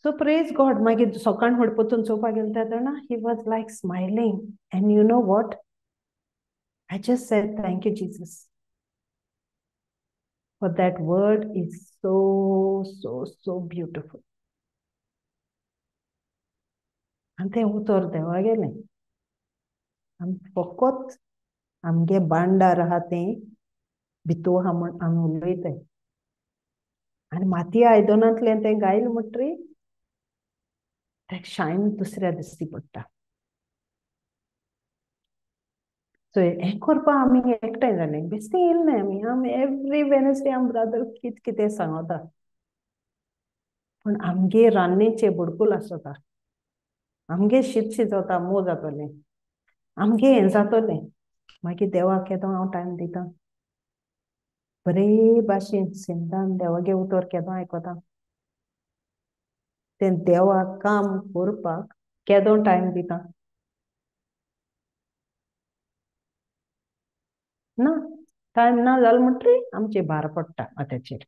सो प्रेज गॉड. मागीर सकाळ फुडें परतून चोवपाक गेले तेन्ना he was like smiling. And you know what, I just said thank you Jesus for that word is so so so beautiful. आनी तें उतर देवा गेलें. आमी फकत आमगे भांडार आहा तें भितू आहा म्हूण आमी उलयताय. आनी मातये आयदनांतलें तें गायल म्हणटरी तें शायन दुसऱ्या दिश्टी पडटा. सो हें करपाक आमी एकठांय जालें, बेश्टें येयलें आमी. आमी एवरी वेनसडे आम ब्रदर कितें कितें सांगता, पूण आमगे रान्नीचें बुडकूल आसता, आमगे शीत शिजोता, मोव जातलें, आमगे हें जातलें. मागीर देवाक केदो हांव टायम दिता, बरे भाशेन सिंदान देवागे उतर केदो आयकता, तें देवाक काम करपाक केदो टायम दिता ना. टायम ना जालो म्हणटरी आमचे भार पडटा माथ्याचेर.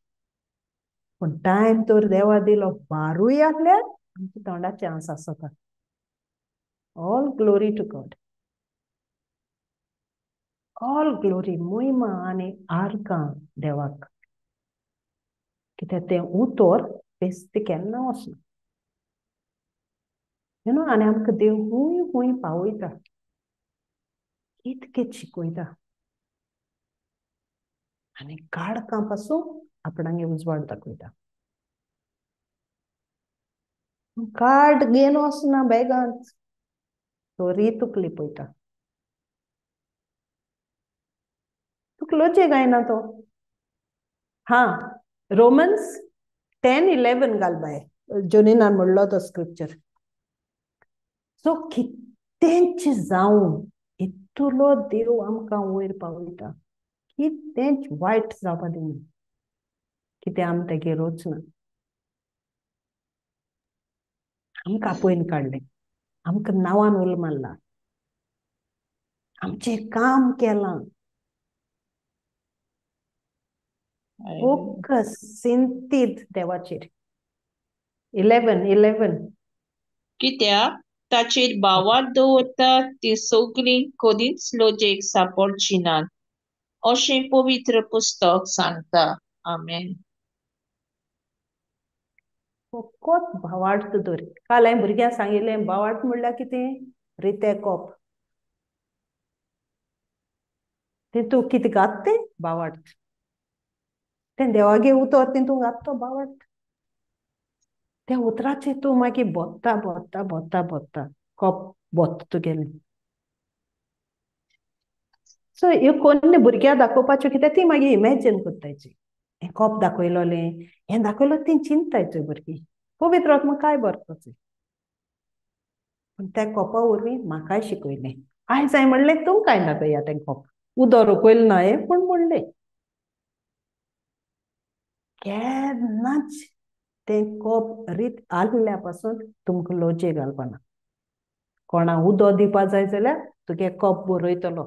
पूण टायम तर देवा दिलो, भारूय आसल्यार आमच्या तोंडाचे आंस आसता. All glory to God, all glory, मोहिमा आनी आर्गां देवाक. कित्याक तें उतर बेश्टें केन्ना वचना, you know. आनी आमकां देव हूंय हूंय पावयता, कित कित शिकयता आनी काळखां पासून आपणागे उजवाड दाखयता. कार्ड घेवन वचना बॅगांत, तरी तुका लिपयता, तुका लजे गायना तो. हा, रोमन्स 10:11 घाल बाय, जोनिनान म्हणलो तो स्क्रिप्चर. सो कितेंच जावं इतलो देव आमकां वयर पावयता, कितेंच वायट जावपा दिना, कितें आमी तेगेर वचना. आमकां आपोवन काडलें, आमकां नांवान उलो मारला, आमचें काम केलां. फोकस सिंतीत देवाचेर. 11:11. कित्याक ताचेर भावार्थ दवरता ती सगळीं कदींच लजेक सापडची नात अशें पवित्र पुस्तक सांगता. आमेन. फकत भावार्थ दवर. काल हांवें भुरग्यांक सांगिल्लें, भावार्थ म्हणल्यार कितें? रितें कोप. तें तूं कितें घात तें भावार्थ, तें देवागे उतर तें तूं घात तो भावार्थ. त्या उतराचेर तूं मागीर बोत्ता बोत्ता बोत्ता बोत्ता कोप बोत्ता तुगेलें. सो ह्यो कोन्न भुरग्यांक दाखोवपाच्यो कित्याक ती मागीर इमॅजीन करतायची, हें कोप दाखयलोलें, हें दाखयलो, ती चिंतायच्यो भुरगीं. पवित्र आत्मा काय बरपाचें. पूण त्या कोपा वरवीं म्हाकाय शिकयलें. आयज हांवें म्हणलें तुमकांय दाखया तें कोप, उदक रोखयलें ना हें, पूण म्हणलें केन्नाच तें कोप रीत आसल्या पासून तुमकां लजे घालपाना. कोणा उदक दिवपा जाय जाल्यार तुगे कोप बरयतलो.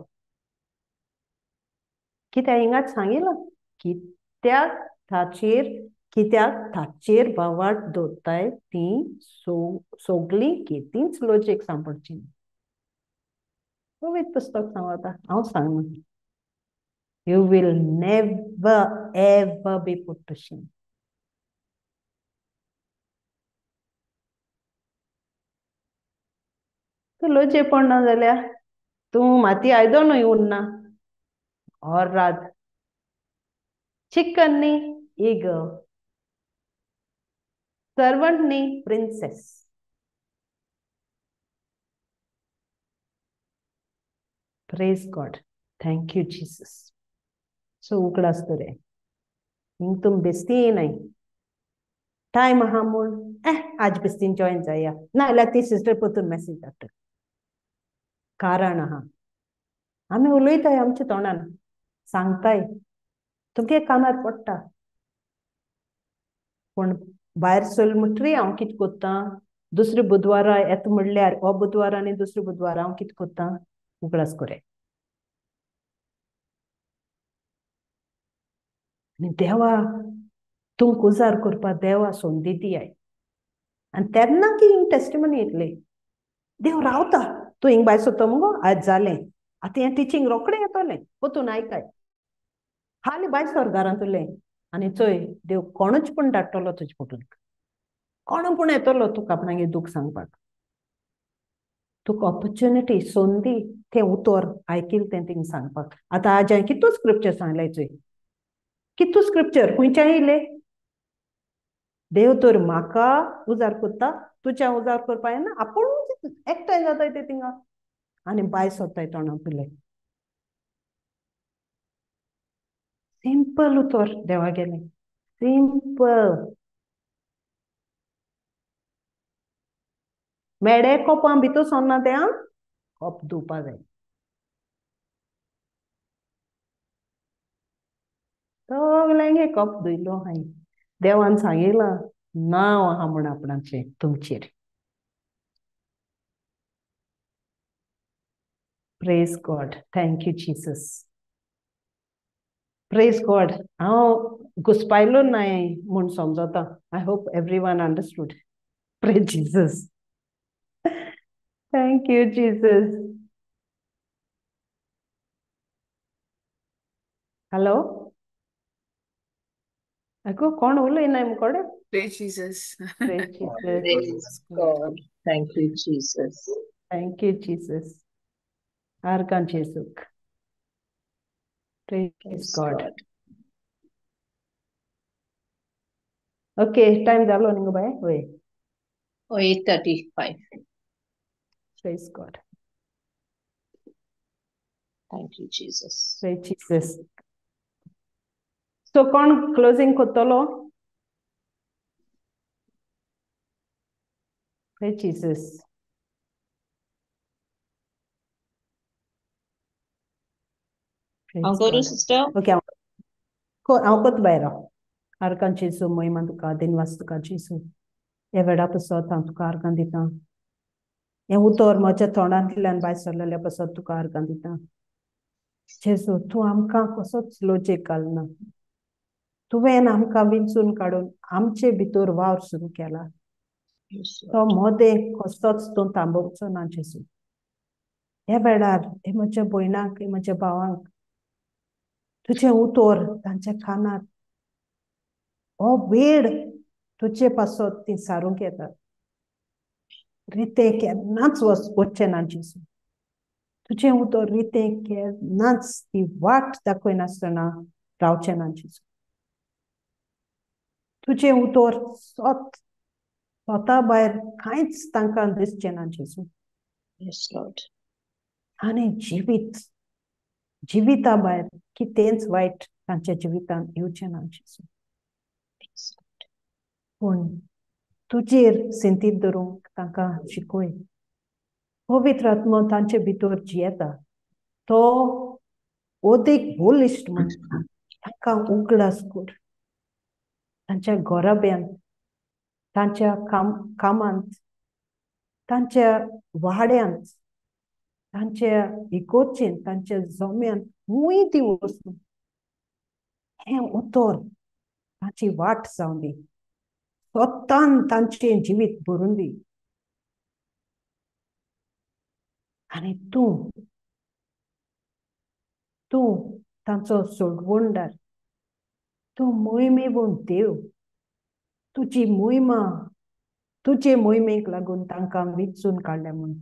कित्याक हिंगाच सांगिलां, कित्याक ताचेर, कित्याक ताचेर भावार्थ दवरताय ती सगळीं कितींच लजेक सांपडची. पवित्र पुस्तक सांगता, हांव सांगना. You will never ever be put to shame. तूं लजे पडना जाल्यार तूं माती आयदनूय उरना. और रात चिकन नी ईगल, सर्वंट नी princess. Praise God, thank you Jesus. So उगडास दवराय, हिंग तुम बेस्ती न्हय, टायम आहा म्हूण आज बेस्तीन जॉयन जाया, ना जाल्यार ती सिस्टर परतून मॅसेज धाडटा. कारण आहा. आमी उलयताय आमच्या तोंडान, सांगताय, तुमगे कानार पडटा, पूण भायर सोल म्हणटरी हांव कितें कोत्ता, दुसरे बुधवारा येता म्हणल्यार हो बुधवार आनी दुसरे बुधवारा हांव कितें कोत्ता, उगडास कोरे. आनी देवा तुमकां उजार करपाक देवा संदी दियाय. आनी तेन्ना की हिंग टेस्टिमनी येतली, देव रावता, तूं हिंग भायर सोदता मुगो, आयज जालें, आतां हें टिचींग रोखडें येतलें, पोतून आयकाय, हाली भायर सर घरांत उरलें आनी चोय देव कोणूच पूण धाडटलो तुजे फुटून, कोण पूण येतलो तुका आपणागे दूख सांगपाक. तुका ऑपॉर्च्युनिटी संदी तें उतर आयकिल तें थिंग सांगपाक. आतां आज हांवें कितू स्क्रिप्चर सांगलें चोय, कितू स्क्रिप्चर खंयच्यान येयलें? देव तर म्हाका उजार करता, तुज्या उजार करपा येना, आपूण एकठांय जाताय ते थिंगा आनी बाय सोदताय तोंडा तुले. सिंपल उतर देवा गेलें, सिंपल. मेडे कोपां भितर सोन्ना तें आं, कोप धुवपा जाय. सगल्यांगे कप धुयलो हांवें. देवान सांगिलां नांव आहा म्हूण आपणाचें तुमचेर. Praise God, thank you Jesus, praise God. हांव घुसपायलो नाय म्हूण समजता. I hope everyone understood. Praise Jesus, thank you Jesus. Hello, अगो कोण उलयना मुकोडे? Praise Jesus. Praise Jesus. Praise God. Thank you, Jesus. Thank you, Jesus. Arkan Jesuk. Praise Praise God. God. Okay, time जालो न्ही गो बाय? वय. Oh, 8:35. Praise God. Thank you, Jesus. Praise Jesus. So कोण closing करतलो? Praise Jesus. हांव Praise करूं God. Sister? Okay, हांव कोत भायर राव. आर्गां जेजू, महिमा तुका, दिनवास तुका जेजू. ह्या वेळा पसत हांव तुका आर्गां दिता. हें उतर म्हज्या तोंडांतल्यान भायर सरलेल्या पसत तुका आर्गां दिता. जेजू, तूं आमकां कसोच लजेक घालना. तुवें आमकां विंचून काडून आमचे भितर वावर सुरू केला. Yes, तो Lord. मदें कसोच तूं थांबोवचो ना जेजू. ह्या वेळार हे म्हज्या भयणांक, हे म्हज्या भावांक तुजें उतर तांच्या कानार, हो वेळ तुजे पासत ती सारूंक येतात. रितें केन्नाच वचचें ना जेजू. तुजें उतर रितें केन्नाच ती वाट दाखयनासतना रावचें ना जेजू. तुजें उतर स्वता स्वता भायर कांयच तांकां दिसचें ना जेजू. Yes, Lord. आनी जिवीत जिविता भायर कितेंच वायट तांच्या जिवितांत येवचें ना जेजू. Yes, Lord. पूण तुजेर सिंतीत धरूंक तांकां शिकय. पवित्र आत्मो तांचे भितर जियेता, तो ओदीक बलिश्ट म्हूण तांकां उगडास कर. तांच्या घराब्यांत, तांच्या कामांत, तांच्या वाड्यांत, तांच्या इगोचेन, तांच्या जम्यांत खूंय ती वचूं, हें उतर तांची वाट जावं दी. स्वतान तांचें जिवीत भरून दी. आनी तूं तूं तांचो सोडवणदार, तूं मोहिमेवून देव. तुजी मोहिमा, तुजे मोहिमेक लागून तांकां विंचून काडल्या म्हूण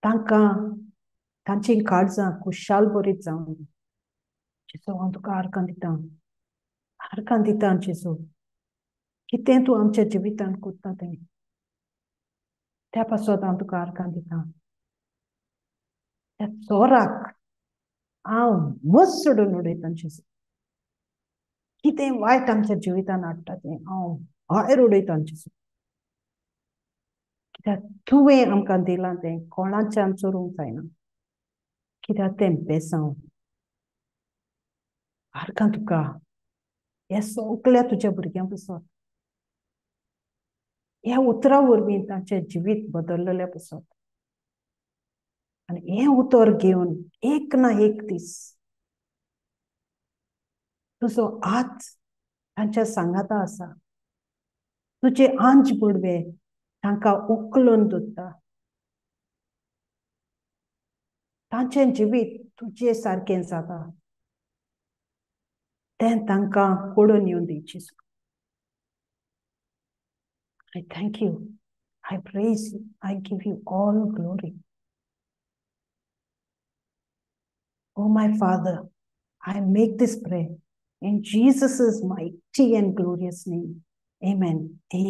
तांकां तांची काळजां खुशाल बरीत जावं दी. जेजू, हांव तुका आर्गां दिता, आर्गां दिता जेजू. कितें तूं आमच्या जिवितांत करता तें, त्या पासत हांव तुका आर्गां दिता. त्या चोराक हांव मस्त सोडून उडयता जेजू. कितें वायट आमच्या जिवितांत हाडटा तें हांव भायर उडयता जेजू. कित्याक तुवें आमकां दिलां तें कोणाच्यान चोरूंक जायना, कित्याक तें बेसांव. आर्गां तुका ह्या सगळ्या तुज्या भुरग्यां पसत, ह्या उतरां वरवीं तांचें जिवीत बदललेलें पसत, आनी हें उतर घेवन एक ना एक दीस तुजो हात तांच्या सांगाता आसा, तुजे आंज बुडवे तांकां उखलून दवरता, तांचें जिवीत तुजे सारकें जाता, तें तांकां कोडून येवन दिवची. I thank you, I praise you, I give you all glory. Oh my Father, I make this prayer in Jesus' mighty and glorious name. Amen. Amen.